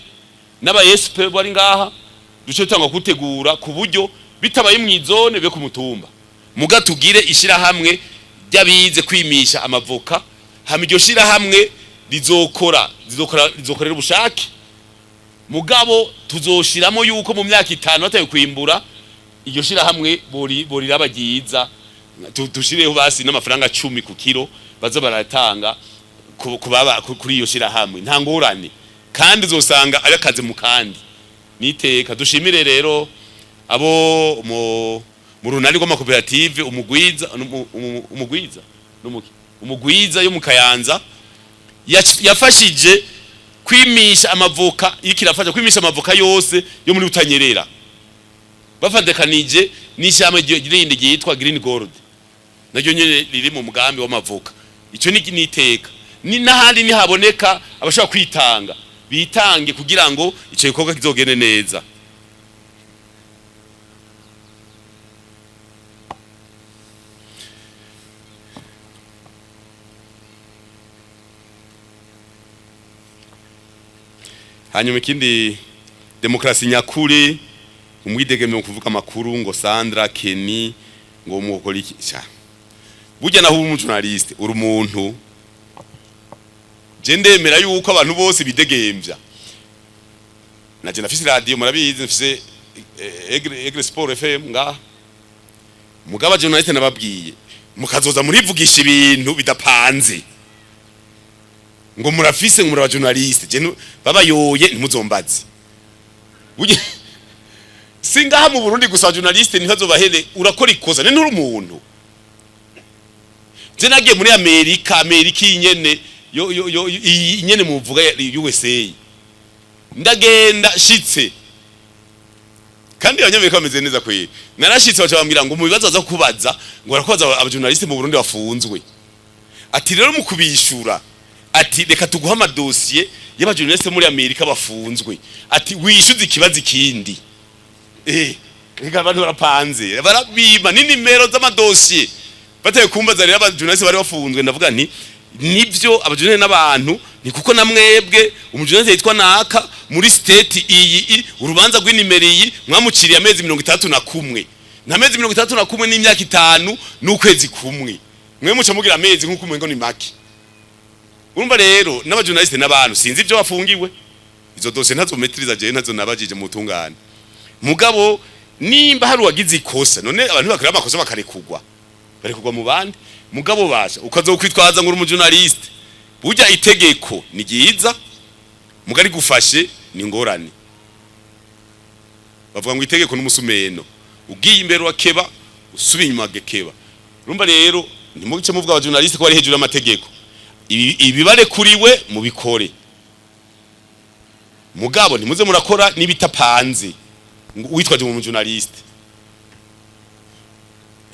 n'aba SP bari ngaha duce dutangwa kutegura ku buryo bitabaye mu izone be ku mutumba, muga tugire ishirahamwe ry'abize kwimisha amavoka. Hama iryo shirahamwe rizokora rizokora rizokorera ubushake, mugabo tuzoshiramo yuko mu myaka 5 bataye kwimbura, iryo shirahamwe bori boriraba ryiza. Dushireho basi n'amafaranga 10 ku kiro baza baratanga kuri iyo shirahamwe, nta ngorane, kandi uzosanga ari akazi mu kandi niteka. Dushimire rero abo mu runani rw'amakoperative umugwiza umugwiza n'umuki umugwiza yo mu Kayanza yafashije kwimisha amavoka, ikirafasha kwimisha amavoka yose yo muri Butanyerera, bafatekanije n'ishyamba rindi ryitwa Green Gold, naryo nyene riri mu mugambi w'amavoka. Ico ni niteka ni n'ahandi nihaboneka abashobora kwitanga bitange kugira ngo ico gikorwa kizogende neza. Hanyuma ikindi, demokarasi nyakuri, umwidegembyo mu kuvuga amakuru, ngo Sandra Kenny ngo mukora iki? Sha, burya naho uba umujournaliste, uri umuntu. Je ndemera yuko abantu bose bidegembya. Naje nafise radio, murabizi, nafise Aigle Sport FM ngaha. Mugaba journaliste nababwiye, mukazoza murivugisha ibintu bidapanze ngo murafise, ngo muraba journaliste, je babayoye ntimuzombaze. Burya singaha mu Burundi gusa, journaliste ntibazobahere. Urakora ikosa, ne nturi umuntu. Je nagiye muri Amerika, Amerika iyi nyene yo yo yo iyi nyene muvuga ya USA, ndagenda shitse, kandi abanyamerika bameze neza kweri. Narashitse, baca bambwira ngo mu bibazo baza kubaza, ngo barakubaza abajournaliste mu Burundi bafunzwe. Ati rero mu kubishura, ati reka tuguha amadosiye y'abajournaliste muri Amerika bafunzwe, ati wishyuze ikibazo ikindi. Reka abantu barapanze, barabima n'inimero z'amadosiye. Bateye kumbaza rero abajournaliste bari bafunzwe, ndavuga nti nivyo, abajournaliste n'abantu, ni kuko na mwebwe umujournaliste yitwa naka muri state iyi urubanza rw'inimero iyi mwamuciriye amezi 61, na mezi 61 n'imyaka 5 n'ukwezi kumwe, mwe muca mugira amezi nk'uko umengo ni make. Urumva rero n'abajournaliste n'abantu, sinzi ibyo bafungiwe, izo dosiye ntazo maîtriza jewe, ntazo nabajije mu tungane. Mugabo nimba hari uwagize ikosa, none abantu bakora amakosa bakarekugwa, barekugwa mu bandi. Mugabo basha ukazokwitwaza ngo uri umujournaliste, burya itegeko ni ryiza, mugari gufashe ni ngorane. Bavuga ngo itegeko n'umusumeno, ugiye imbere urakeba, usubiye inyuma agakeba. Urumva rero ntimugice muvuga abajournaliste ko bari hejuru y'amategeko. Ibibarekuriwe mubikore, mugabo ntimuze murakora n'ibitapanze ngo witwaje mu journaliste.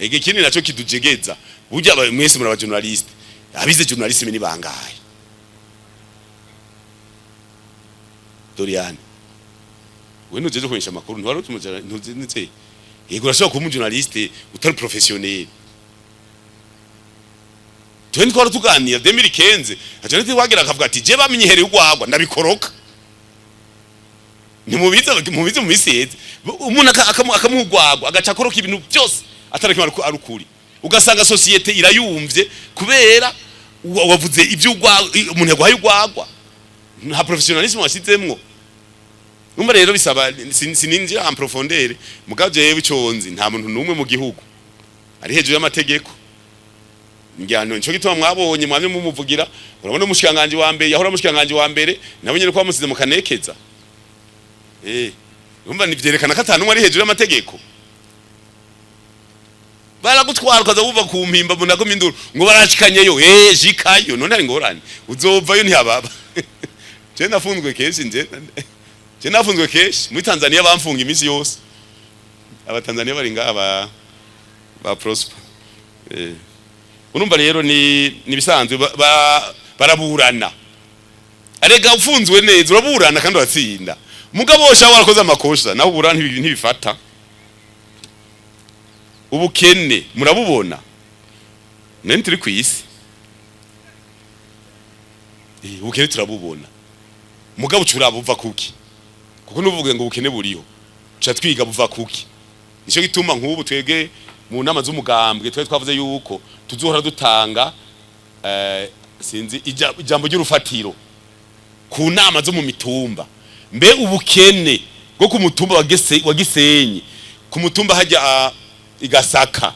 Ege ikindi naco kidujegeza, burya mwese muri abajournaliste, abize journalisme ni bangahe? Doriane, we ntujeje kumenyesha amakuru, ntiwari ntuzi? Yego, urashobora kuba umujournaliste utari professionnel. Twe ntitwara tuganira 2015, aje wagira akavuga ati je bamenyehereye urwagwa ndabikoroka. Ntimubize, mubize mu minsi iheze umuntu akamuha urwagwa agaca akoroka ibintu byose atarakimara ari ukuri, ugasanga société irayumvye kubera wavuze iby'urwagwa. Umuntu yaguhaye urwagwa, nta professionnalisme washyizemwo. Numva rero bisaba sininjira en profondeur, mugabo jewe ico nzi, nta muntu n'umwe mu gihugu ari hejuru y'amategeko. Njyano nico gituma mwabonye mwamye mumuvugira. Urabona umushikanganje wa mbere, yahora umushikanganje wa mbere, nabo nyene ko bamusize mu kanekeza. Urumva nivyerekana ko atanu ari hejuru y'amategeko. Baragutwara ukaza wuva ku mpimba munagoma induru ngo barashikanyeyo. Jikayo none ari ngorane, uzovayo ntihababa. Je nafunzwe kenshi, nje je nafunzwe kenshi muri Tanzania, bamfunga iminsi yose. Abatanzania bari ngaha ba Prosper. Urumva rero ni bisanzwe, baraburana. Arega ufunzwe neza uraburana kandi uratsinda. Mugabo wosha warakoze amakosa, naho uburana ntibifata. Ubukene murabubona, none turi kwisi. Ubukene turabubona, mugabo ucuraba buva kuki? Kuko nuvuge ngo ubukene buriho, tuca twiga buva kuki. Nico gituma nk'ubu twege mu nama z'umugambwe twari twavuze yuko tuzohora dutanga sinzi ijambo ry'urufatiro ku nama zo mu mitumba. Mbe ubukene bwo ku mutumba wa Gisenyi, ku mutumba hajya igasaka,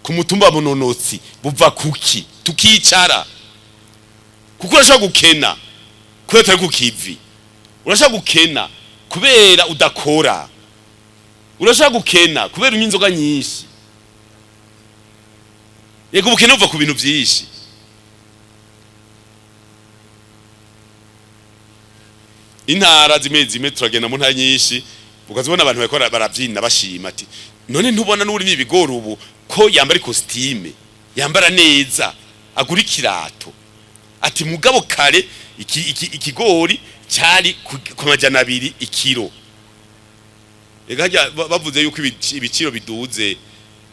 ku mutumba wa Munonotsi buva kuki? Tukicara, kuko urashobora gukena kubera utari ku kivi, urashobora gukena kubera udakora, urashobora gukena kubera unywa inzoga nyinshi. Yego, ubukene buva ku bintu byinshi. Intara zimwe zimwe turagenda mu ntara nyinshi, ukazibona abantu bariko barabyina bashima, ati none ntubona n'urimo ibigori ubu ko yambara ikositime, yambara neza, agura ikirato? Ati mugabo kare ikigori cyari ku 200 ikiro. Ega harya bavuze yuko ibiciro biduze,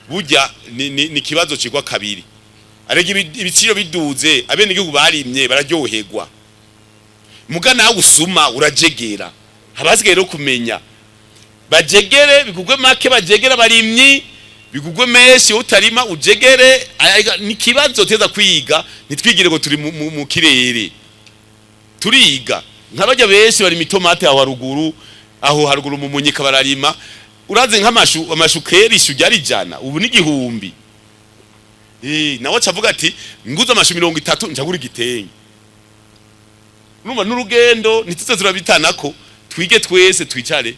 burya ni ikibazo cigwa kabiri. Arega ibiciro biduze, abenegihugu barimye bararyoherwa. Muga nawe usuma urajegera. Habasigaye rero kumenya bajegere bigugwe make, bajegere abarimyi bigugwe menshi, utarima ujegere. Ni kibazo teza kwiga, ntitwigire ngo turi mu kirere. Turiga nk'abajya benshi bari mitomate aho haruguru, aho haruguru mu Munyika bararima. Uraze nk'amashu, amashu kera ishu ryari 100, ubu ni 1000. Nawe acavuga ati nguze amashu 30 njagura igitenge. Urumva n'urugendo ntituze turabitanako, twige twese, twicare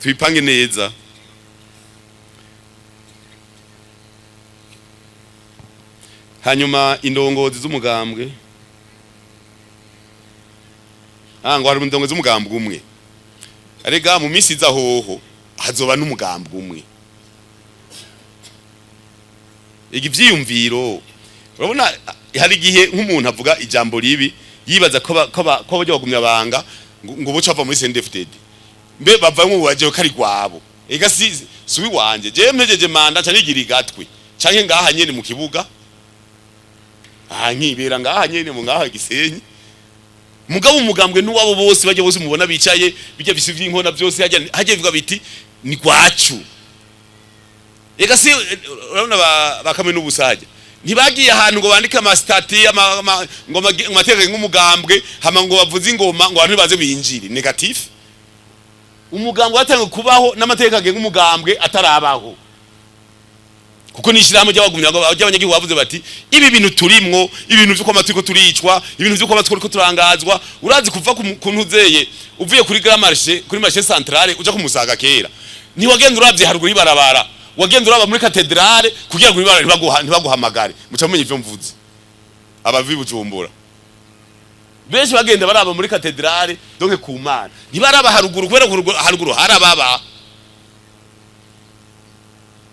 tubipange neza. Hanyuma indongozi z'umugambwe, ngo hari indongozi z'umugambwe umwe. Arega mu minsi iza hoho hazoba n'umugambwe umwe. Igi vyiyumviro, urabona hari igihe nk'umuntu avuga ijambo ribi yibaza ko ko bajya bagumya banga ngo buca bava muri CNDD-FDD, mbe bava mu baje kari gwabo. Ega si subi wanje, je mpejeje manda ca nigira igatwe canke ngaha nyene mu kibuga, aha nkibera ngaha nyene mu ngaha Gisenyi. Mugabo umugambwe n'uwabo bose, bajya bose mubona bicaye bijya bisi vy'inkona byose, hajya hajya bivuga biti ni gwacu. Ega si urabona bakamwe n'ubusaja ntibagiye ahantu ngo bandike ama statuts ngo amategeko nk'umugambwe, hama ngo bavuze ingoma ngo abantu baze binjire négatif. Umugambwe watangiye kubaho n'amategeko agenga umugambwe atarabaho, kuko nishirahamwe ry'abagumya ry'abanyagihugu bavuze bati ibi bintu turimwo, ibintu vy'uko amatwi turicwa, ibintu vy'uko amatwi turiko turangazwa. Urazi kuva ku ntuzeye uvuye kuri Grand Marché, kuri marché centrale, uja kumusaga kera, ntiwagenda uravye haruguru y'ibarabara, wagenda uraba muri cathédrale kugira ngo ibara ntibaguhamagare. Muca mumenye ivyo mvuze. Abavi Bujumbura benshi bagenda baraba muri cathédrale, donc ku Mana, ntibaraba haruguru kubera haruguru harababa.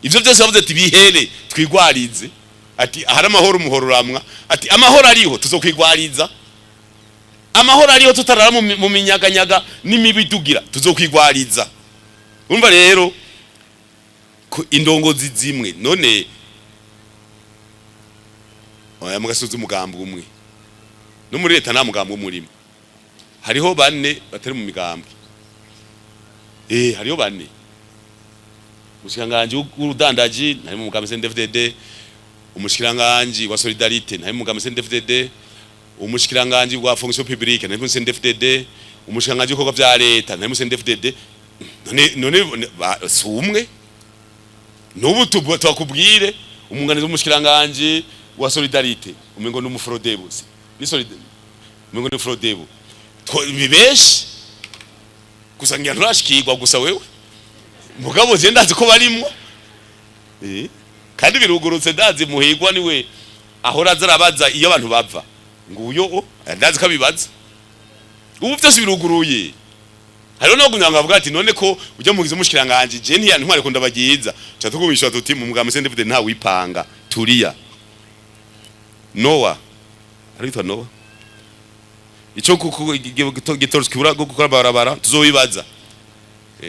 Ivyo byose bavuze ati bihere twigwarize, ati ahari amahoro umuhoro uramwa, ati amahoro ariho tuzokwigwariza, amahoro ariho tutarara mu minyaganyaga n'imibidugira tuzokwigwariza. Urumva rero ko indongozi zimwe none oya mugasuza umugambi umwe, no muri leta nta mugambi umurimo, hariho bane batari mu migambwe. Hariho bane. Umushikiranganji w'ubudandaji ntari mu mugambi CNDD-FDD, umushikiranganji wa solidarité ntari mu mugambi CNDD-FDD, umushikiranganji wa fonction publique ntari mu CNDD-FDD, umushikiranganji w'ibikorwa vya leta ntari mu CNDD-FDD. None si umwe n'ubu tubakubwire umwunganizi w'umushikiranganji wa solidarité umengo ni umuFRODEBU, ni solidarité, umengo ni Frodebu. Ni benshi gusa ngira nturashikirwa gusa wewe, mugabo je ndazi ko barimwo. Kandi birugurutse, ndazi muhigwa niwe ahora aza arabaza iyo abantu bava, nguyo o ndazi ko abibaza. Ubu byose biruguruye. Hariho no kugira ngo avuga ati none ko ujya mugize umushikiranganje, je ntiya ntware ko ndabagiza cha tukumisha tuti mu mugambi CNDD nta wipanga turiya Noah aritwa Noah ico kuko gitoro kibura gukora barabara tuzobibaza.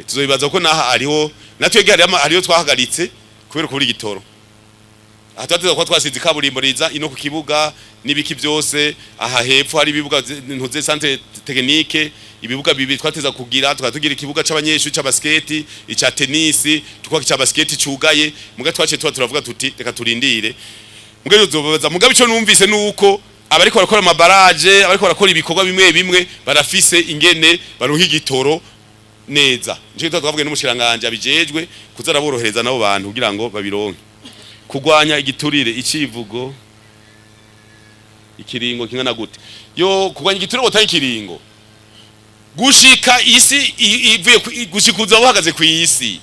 Tuzobibaza ko naha hariho natwege hariho twahagaritse kubera kubura igitoro. Aha twateza kuba twasize ikaburimbo riza ino ku kibuga n'ibiki byose. Aha hepfo hari ibibuga ntuze centre technique, ibibuga bibiri twateza kugira, tukaba tugira ikibuga c'abanyeshuri ca basket, ica tennis, tukubaka ica basket cugaye. Muga twaciye tuba turavuga tuti reka turindire, muga tuzobaza. Muga ico numvise nuko abariko barakora amabaraje, abariko barakora ibikorwa bimwe bimwe barafise ingene baronka igitoro neza. Nico gituma twavuye n'umushiranganje abijejwe kuza araborohereza nabo bantu kugira ngo babironke. Kugwanya igiturire, icivugo ikiringo kingana gute? Yo kugwanya igiturire utari ikiringo gushika isi ivuye gushikuza uhagaze ku isi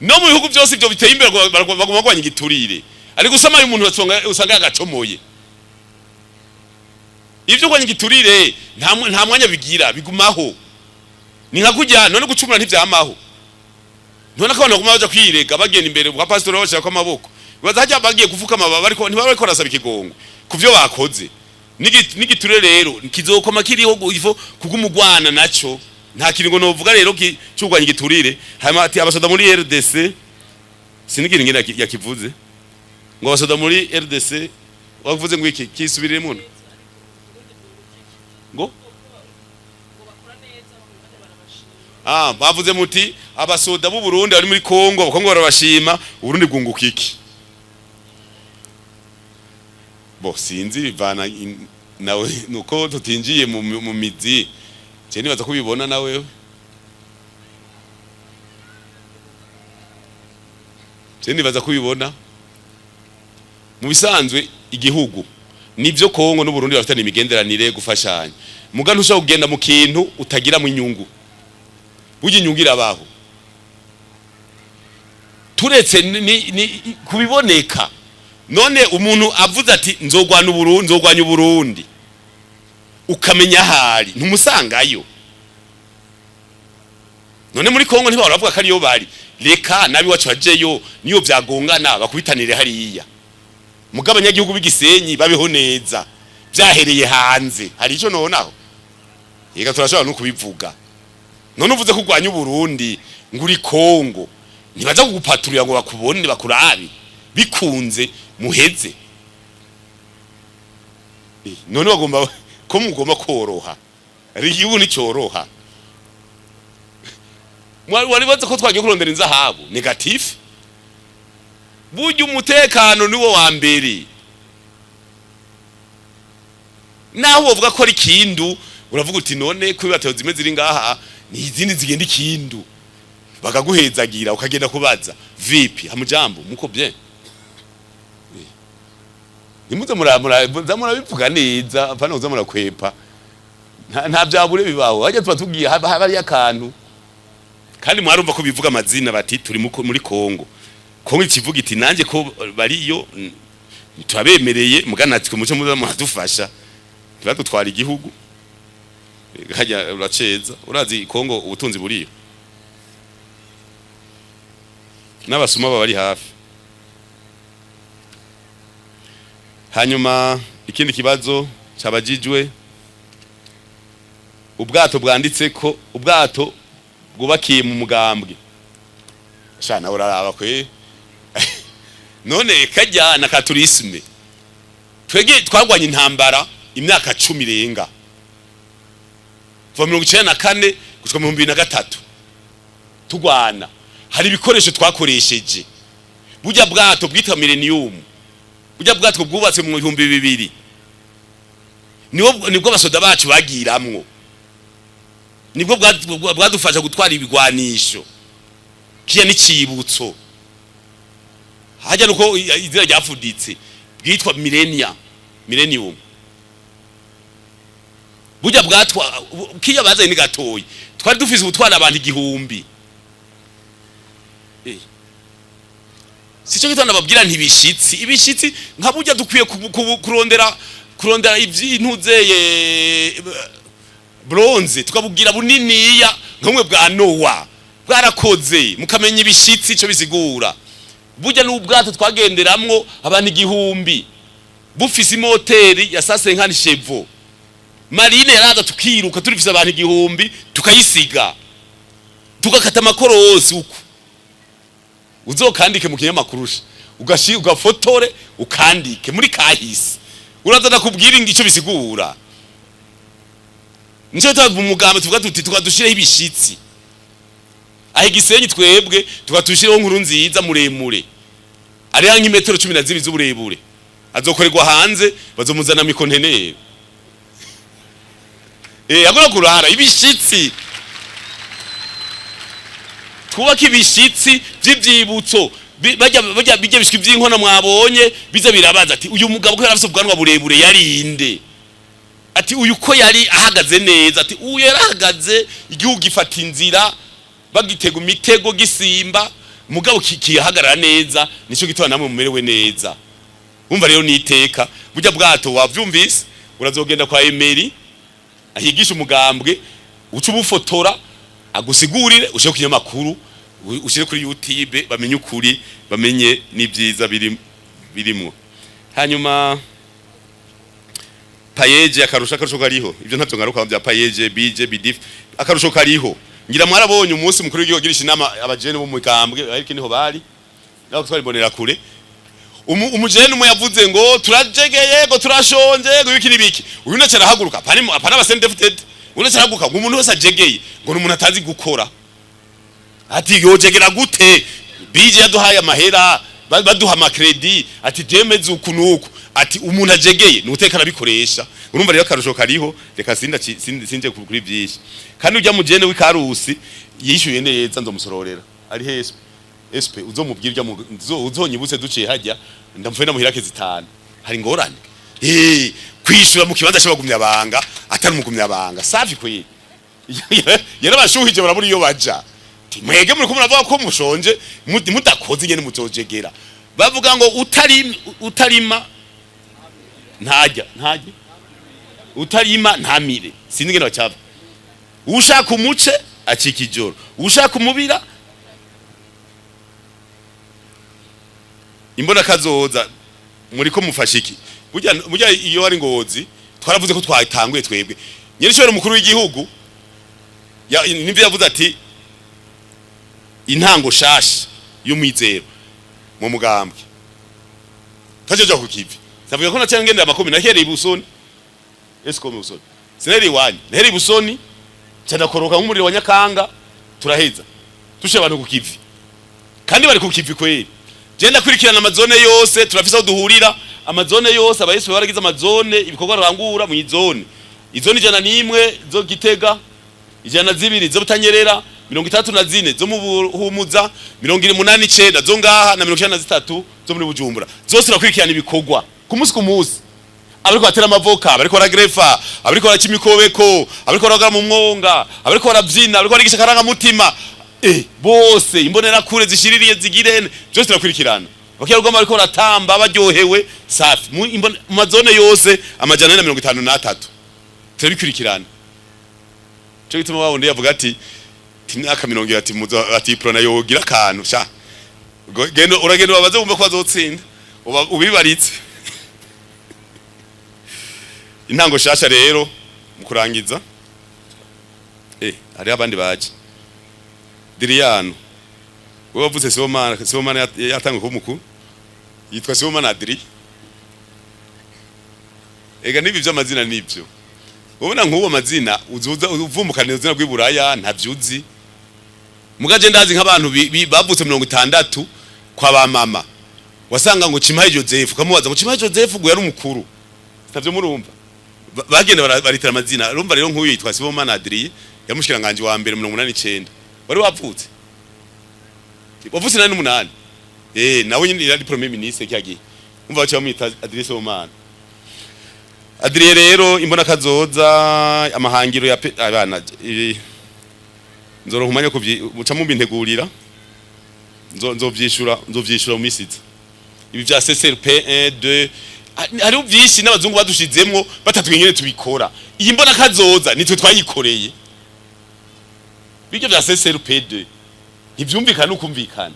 no mu bihugu byose ibyo biteye imbere baguma bagwanya igiturire. Ariko usama umuntu usanga yagacomoye. Ivyo kurwanya igiturire nta mwanya bigira, bigumaho. Ni nka kurya none gucumura ntivyamaho. None ko abantu baguma baja kwirega, bagenda imbere kwa pastor bashaka ko amaboko baza hajya bagiye kuvuka amababa, ariko ntibaba bariko barasaba ikigongo kuvyo bakoze. N'igiturire rero kizokoma kiriho ifo kugumugwana naco. Nta kiringo novuga rero cy'urwanya igiturire. Hanyuma ati abasoda muri RDC, sinigira ingene yakivuze ngo abasoda muri RDC, wavuze ngo iki kisubirire muno. Ngo bavuze muti abasoda b'u Burundi bari muri Kongo, abakongo barabashima, Uburundi bwunguka iki? Bo sinzi, bivana nawe nuko tutinjiye mu mizi. Je nibaza ko ubibona nawe. Je nibaza ko ubibona. Mu bisanzwe igihugu nivyo, Kongo n'u Burundi bafitanye imigenderanire, gufashanya. Muga ntushobora kugenda mu kintu utagira mu inyungu. Burya inyungu irabaho. Turetse ni kubiboneka. None umuntu avuze ati nzogwana Uburundi, nzogwanya Uburundi, ukamenya ahari ntumusangayo. None muri Kongo ntibahora bavuga ko ariyo bari? Reka nabi wacu bajeyo, niyo vyagongana bakubitanire hariya. Mugabo abanyagihugu b'igisenyi babeho neza. Vyahereye hanze hari ico nonaho, yega turashobora no kubivuga. None uvuze ko urwanya Uburundi ngo uri Kongo, ntibaza kugupaturira ngo bakubone, bakurabe bikunze muheze? None bagomba ko mugomba koroha? Ari igihugu nticyoroha. Wari bazi ko twagiye kurondera inzahabu négatif. Burya umutekano niwo wa mbere. Naho wovuga ko ari Kindu, uravuga uti none ko ibibatero zimwe ziri ngaha, ni izindi zigenda ikindu, bakaguhezagira, ukagenda kubaza: "Vipi, hamujambo, muko bien?" Nimuze muza murabivuga neza, apana kuza murakwepa. Nta byabure bibaho. Hajya tuba tugiye haba hariyo akantu. Kandi mwarumva ko bivuga amazina, bati turi muri Kongo. Kongo ikivuga iti nanjye ko bariyo, turabemereye, mugana twe muco muza muradufasha ntibadutwara igihugu. Hajya uraceza, urazi Kongo ubutunzi buriyo, n'abasuma baba bari hafi. Hanyuma ikindi kibazo cabajijwe, ubwato bwanditse ko ubwato bwubakiye mu mugambwe. Sha, nawe uraraba kwe. None kajya na ka tourisme, twege twagwanye intambara imyaka 10 irenga, kuva 94 gushika 2003 tugwana. Hari ibikoresho twakoresheje. Burya bwato bwitwa Millennium, burya bwato bwubatse mu 2000, nibwo abasoda bacu bagiramwo, nibwo bwadufasha gutwara ibigwanisho. Kiya n'icibutso hajya nuko izina ryafuditse, bwitwa Millennium. Burya bwatwa kiya bazanye ni gatoyi, twari dufise ubutwara abantu 1000. Sico gitanda babwira ntibishitsi ibishitsi nka burya dukwiye kurondera ivyintuzeye bronze, tukabubwira buniniya nkamwe bwa Nowa bwarakoze, mukamenya ibishitsi ico bisigura. Burya n'ubwato twagenderamwo abantu 1000, bufise imoteri ya 150 chevaux. Marine yaraza tukiruka, turifise abantu 1000, tukayisiga, tugakata amakorosi uko. Uzokandike mu kinyamakuru, ugashi ugafotore, ukandike muri kahise, uraza ndakubwira icyo bisigura. Nico tuba mu mugambi tuvuga tuti tukadushireho ibishitsi aho igisenyi, twebwe tukadushireho nkuru nziza muremure, ari nk'imetero 12 z'uburebure, azokorerwa hanze, bazomuzana mu ikonteneri. Agora kurara ibishitsi, twubake ibishitsi vy'ivyibutso. Bajya bijya bishwi vy'inkono mwabonye biza birabaza ati uyu mugabo ko yari afise ubwanwa burebure yarinde? Ati uyu ko yari ahagaze neza? Ati uyu yarahagaze, igihugu gifata inzira, bagitega imitego gisimba, mugabo kihagarara neza. Nico gituma namwe mumerewe neza. Umva rero niteka burya bwato wavyumvise, urazogenda kwa Emery ahigisha umugambwe, uca ubufotora agusigurire, ushire ku kinyamakuru, ushire kuri YouTube, bamenye ukuri, bamenye n'ibyiza biri birimwo. Hanyuma PAEEJ, akarusho kariho. Ibyo ntavyo ngaruka bya PAEEJ, BIJE, BIDIF, akarusho kariho. Ngira mwarabonye umunsi mukuru w'igihugu agirisha inama abajene bo mu mugambwe, ariko niho bari nabo twari bonera kure. Umujene umwe yavuze ngo turajegeye, ngo turashonje, ngo ibiki n'ibiki. Uyu naca arahaguruka, apana apana aba CNDD-FDD. Uyu naca arahaguruka ngo umuntu wese ajegeye ngo ni umuntu atazi gukora, ati yojegera gute? Bije yaduhaye amahera, baduha ama crédits, ati jemeze uku nuku, ati umuntu ajegeye ni uteka arabikoresha. Urumva rero akarusho kariho. Reka sinda sinje kuri byinshi. Kandi ujya mujene w'Ikarusi yishyuye neza, nzomusororera. Ari he SP? SP uzomubwira ujya uzonyibutse duciye hajya ndamvuye namuhirake zitanu. Hari ingorane kwishura mu kibanza cy'abagumya banga atari umugumya banga. Safi kweli, yarabashuhije barabura iyo baja. Ati, mwege muri ko muravuga ko mushonje, mudakoze nyene muzojegera. Bavuga ngo utarima ntajya, ntajya, utarima ntamire. Sinzi ngene bacava. Ushaka umuce acika ijoro, ushaka umubira. Imbona kazoza muri ko mufasha iki? Burya burya iyo ari Ngozi twaravuze ko twatanguye twebwe. Nyirishobora umukuru w'igihugu nivyo yavuze ati intango shasha y'umwizero mu mugambwe tajeja ku kivi. Savuga ko naciye ngendera amakomi, nahereye ibusoni esiko mu Busoni, sinari iwanyu, nahereye ibusoni nca ndakoroka nk'umuriro wa Nyakanga, turaheza tushe abantu ku kivi. Kandi bari ku kivi kweri. Je ndakurikirana amazone yose, turafise aho duhurira amazone yose. Abayesu baragize amazone, ibikorwa rangura mu izone, izone 101 zo Gitega, 102 zo Butanyerera, 34 zo mu Buhumuza, 89 zo ngaha na 93 zo muri Bujumbura. Zose urakurikirana ibikorwa ku munsi ku munsi, abariko batera amavoka, abariko baragrefa, abariko baraca imikobeko, abariko baragara mu mwonga, abariko baravyina, abariko barigisha akarangamutima, bose imbonerakure zishiririye zigirene, byose turakurikirana. Abakerarugamba bariko baratamba baryohewe. Safi. Mu mazone yose 453 turabikurikirana. Cyo gituma wawundi yavuga ati imyaka 20 ati muzo ati Uprona yogira akantu sha. Genda uragenda ubabaze wumve ko bazotsinda. Ubibaritse intango shasha. Rero mu kurangiza, hariho abandi baje. Diriano, wewe wavuze Sibomana. Sibomana yatanguye kuba umukuru, yitwa Sibomana Adri. Ega nibi vy'amazina nivyo ubona nk'uwo mazina uzuza uvumbukana izina rw'iburaya ntavyuzi. Mugaje ndazi nk'abantu bavutse 60 kwa ba mama, wasanga ngo Cimahe Joseph, ukamubaza ngo Cimahe Joseph ngo yari umukuru, sitavyo murumva. Bagenda baritira amazina. Urumva rero nk'uyu yitwa Sibomana Adrien, yamushikiranganje wa mbere 89. Wari wavutse, wavutse 88. Nawe nyine yari premier ministre cyagiye, umva baca bamwita Adrien Sibomana Adrien. Rero imbona kazoza, amahangiro ya abana nzoronka umwanya kuvyi muca mubintegurira, nzovyishura mu misi iza. Ibi vya CCRP 1 2 hariho vyinshi n'abazungu badushizemwo batatwiye ingene tubikora. Iyi mbona kazoza nitwe twayikoreye. Bijya vya CCRP 2 ntivyumvikana ukumvikana.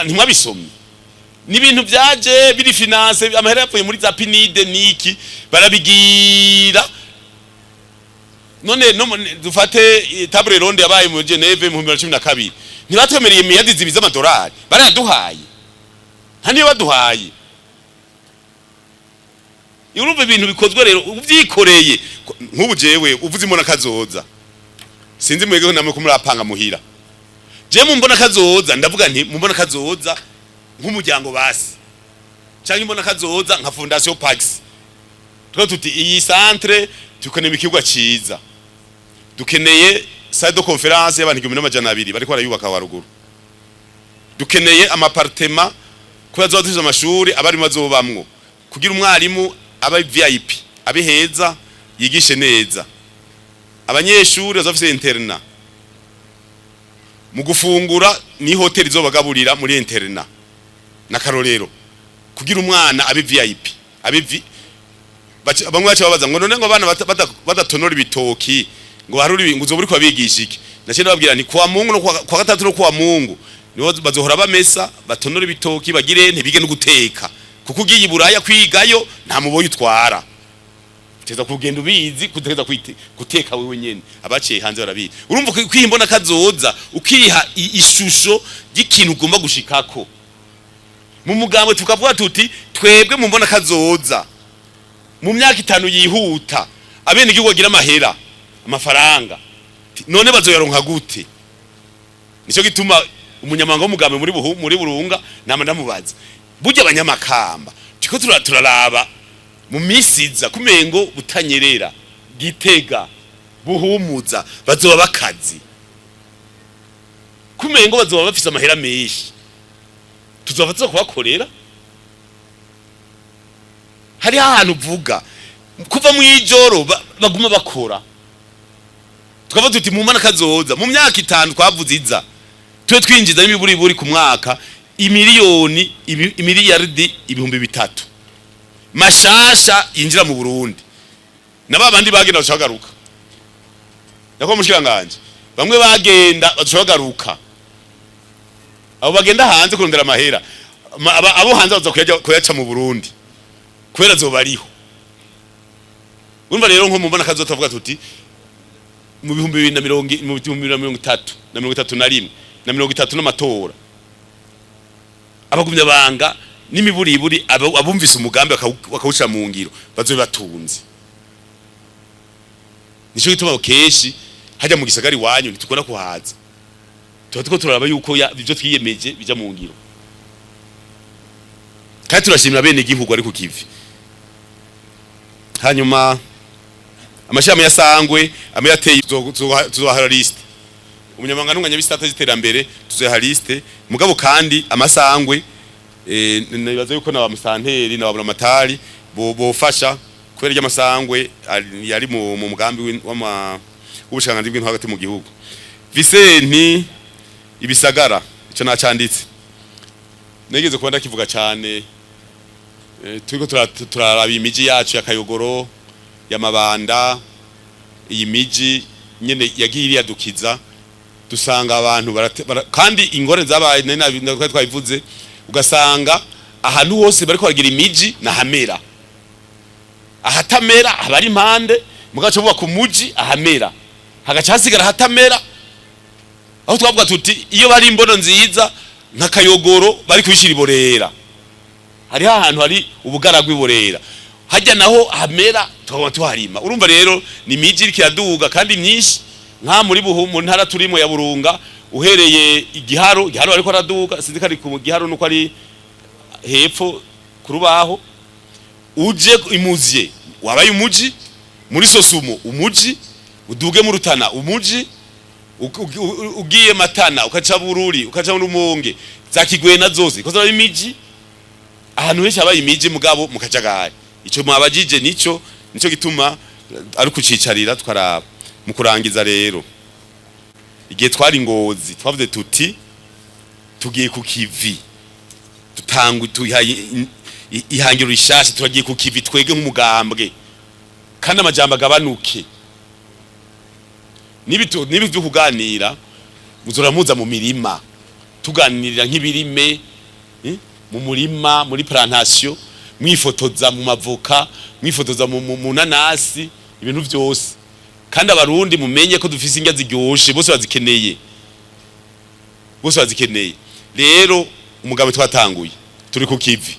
Ntimwabisomye? Ni ibintu vyaje biri finance, amahera yapfuye muri za PNUD niki barabigira. None no dufate table ronde yabaye mu Geneve mu 2012, ntibatwemereye miliyari 2 z'amadolari? Barayaduhaye? Nta niyo baduhaye. Urumva ibintu bikozwe rero uvyikoreye. Nk'ubu jewe uvuze imbona kazoza, sinzi mwege namwe ko murapanga muhira. Je mu mbona kazoza ndavuga nti mu mbona kazoza nk'umuryango basi, canke imbona kazoza nka Fondation Pax, twe tuti iyi centre tukeneye ikibuga ciza, dukeneye salle de conférence y'abantu 1200 bariko barayubaka waruguru, dukeneye ama appartements kubera zoba dufise amashuri abarimu bazobamwo, kugira umwarimu abe VIP, abe heza, yigishe neza, abanyeshuri bazofise internat, mu gufungura ni hoteli izobagaburira muri internat n'akarorero, kugira umwana abe VIP abe bamwe baca babaza ngo none ngo abana badatonora ibitoki ngo haruri ngo uzoba uriko abigisha iki? Naciye ndababwira nti kwa Mungu no kwa gatatu no kwa Mungu niho bazohora bamesa, batonora ibitoki, bagire ntibige no guteka, kuko ugiye i Buraya kwigayo nta muboyi utwara, uteza kugenda ubizi kutegeza guteka wewe nyene. Abaciye hanze barabizi. Urumva kwiha kazoza, ukiha ishusho y'ikintu ugomba gushikako. Mu mugambwe tukavuga tuti twebwe mu mbona kazoza mu myaka 5 yihuta abene igihugu bagira amahera, amafaranga. None bazoyaronka gute? Nico gituma umunyamabanga w'umugambi muri Burunga nama ndamubaza, burya abanyamakamba turiko turaraba mu misiza kumengo Butanyerera, Gitega, Buhumuza bazoba bakazi, kumengo bazoba bafise amahera menshi, tuzoba tuza kubakorera. Hariho ahantu uvuga kuva mu ijoro baguma bakora, tukavuga tuti mu mana kazoza mu myaka 5 twavuze iza tube twinjiza n'imiburiburi ku mwaka imiliyoni imiliyaridi 3000 mashasha yinjira mu Burundi. Na babandi bagenda bashagaruka, nako mushikiranganje bamwe bagenda bashagaruka, abo bagenda hanze kurondera amahera, abo hanze baza kuyaca mu Burundi kubera zobariho. Urumva rero nko mu mbona kazoza tuvuga tuti mu bihumbi bibiri na mirongo mu 2030 na 31 na 30 n'amatora, abagumya banga n'imiburiburi abumvise umugambi bakawushira mu ngiro bazobe batunze. Nico gituma kenshi hajya mu gisagara iwanyu ntitukunda kuhaza, tuba turiko turaraba yuko ivyo twiyemeje bija mu ngiro. Kandi turashimira bene igihugu ari ku kivi. Hanyuma amashami ya Sangwe amwe yateye, tuzohara liste umunyamabanga ntunganyabisata z'iterambere, tuzoha liste. Mugabo kandi amasangwe nibaza yuko na ba musanteri na ba buramatari bofasha kubera ry'amasangwe yari mu mugambi w'ubushikiranganji bw'intwaro hagati mu gihugu. Visenti ibisagara ico nacanditse nigeze kuba ndakivuga cyane, turiko turaraba imiji yacu ya Kayogoro, ya Mabanda, iyi miji nyene yagiye iriyadukiza, dusanga abantu kandi ingorane zabaye nari nabi twabivuze, ugasanga ahantu hose bariko baragira imiji nahamera, ahatamera haba ari impande, mugaco bubaka umuji ahamera, hagaca hasigara ahatamera. Aho twavuga tuti iyo bari imbono nziza nka Kayogoro bari kubishira iborera, hariho ahantu hari ubugaragwa iborera, hajya naho hamera tukaba tuharima. Urumva rero ni imiji iriko iraduga kandi myinshi, nka muri mu ntara turimo ya Burunga, uhereye Igiharo, Igiharo ariko araduga, sinzi ko ari ku Giharo nuko ari hepfo ku rubaho, uje imuzye wabaye umuji, muri Sosumo umuji, uduge mu Rutana umuji, ugiye Matana ukaca Bururi ukaca mu Rumonge, za Kigwena zose ko zaba imiji. Ahantu henshi habaye imiji mugabo mu kajagari. Ico mwabajije nico gituma ari kucicarira twaraba. Mu kurangiza rero, igihe twari Ngozi twavuze tuti tugiye ku kivi, tutangwe tuhaye ihangiro rishasha, turagiye ku kivi twege nk'umugambwe, kandi amajambo agabanuke. Nibi byo kuganira muzora muza mu mirima tuganirira nk'ibirime, mu murima muri plantation, mwifotoza mu mavoka, mwifotoza mu nanasi, ibintu byose. Kandi abarundi mumenye ko dufise indya ziryoshe, bose bazikeneye, bose bazikeneye. Rero umugambi twatanguye turi ku kivi,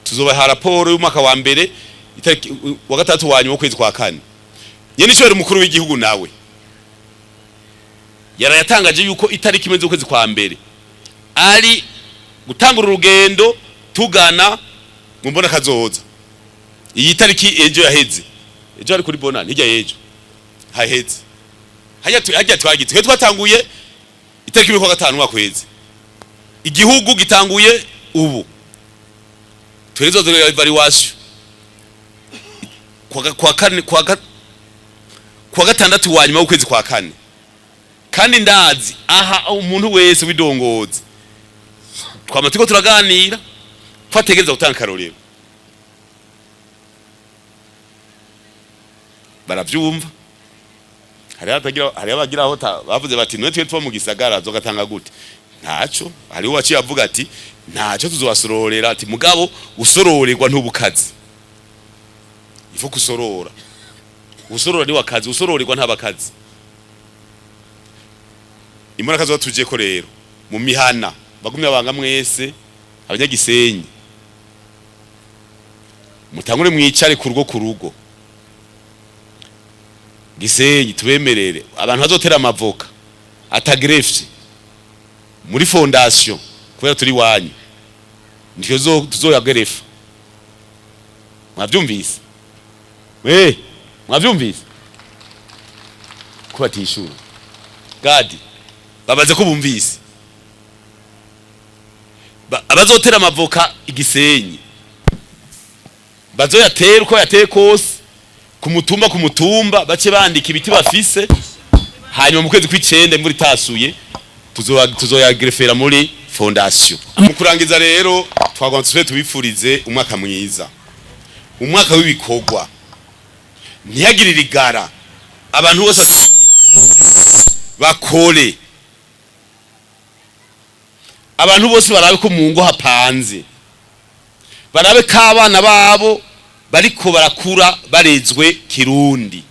tuzobaha raporo y'umwaka wa mbere itariki wa 3 wa nyuma w'ukwezi kwa kane. Nyene icyo umukuru w'igihugu nawe yarayatangaje yuko itariki 1 z'ukwezi kwa mbere ari gutangura urugendo tugana mu mbona kazoza. Iyi tariki ejo yaheze, ejo ari kuri bona hirya y'ejo haheze, hajya twagitse twe twatanguye itariki 1 kwa 5 umwaka uheze, igihugu gitanguye ubu twerezo evaluation kwa kane, kwa gatandatu wa nyuma w'ukwezi kwa kane. Kandi ndazi aha umuntu wese w'idongozi twama turiko turaganira twategereza gutanga akarorero, baravyumva. Hari abagira aho bavuze bati none twe tuba mu gisagara zogatanga gute? Ntaco. Hariho waciye avuga ati ntaco tuzobasororera, ati mugabo usororerwa ntubukazi, ifo kusorora, usorora ni wakazi, usororerwa ntabakazi. Imbona kazoba tujeko rero mu mihana bagumye abanga mwese. Abanyagisenyi, mutangure mwicare ku rugo ku rugo. Gisenyi tubemerere abantu bazotera amavoka atagreffe muri fondation, kubera turi wanyu nityo tuzoyagerefa. Mwavyumvise? We mwavyumvise ko batishura gadi babaze ko bumvise? Abazotera amavoka igisenyi bazoyatera uko yateye kose, ku mutumba ku mutumba, bace bandika ibiti bafise. Hanyuma mu kwezi kw'icenda, imvura itasuye, tuzoyagrefera muri fondation. Mu kurangiza rero, twagomba tusubire tubifurize umwaka mwiza, umwaka w'ibikorwa. Ntihagire igara, abantu bose bakore, abantu bose barabe ko mu ngo hapanze, barabe ko abana babo bariko barakura barezwe kirundi,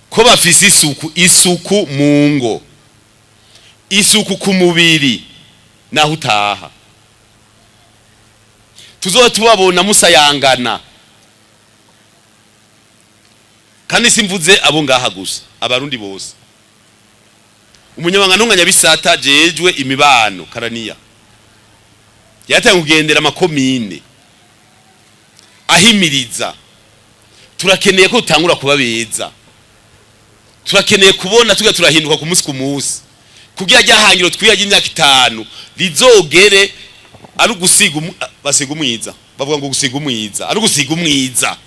ko bafise isuku, isuku mu ngo, isuku ku mubiri naho utaha. Tuzoba tubabona musayangana. Kandi simvuze abo ngaha gusa, abarundi bose. Umunyamabanga ntunganyabisata jejwe imibano karaniya yatangiye kugendera amakomine ahimiriza. Turakeneye ko dutangura kuba beza, turakeneye kubona tuga turahinduka ku munsi ku munsi, kugira ryahangiro twihaye imyaka 5 rizogere ari ugusiga basiga umwiza. Bavuga ngo gusiga umwiza ari ugusiga umwiza.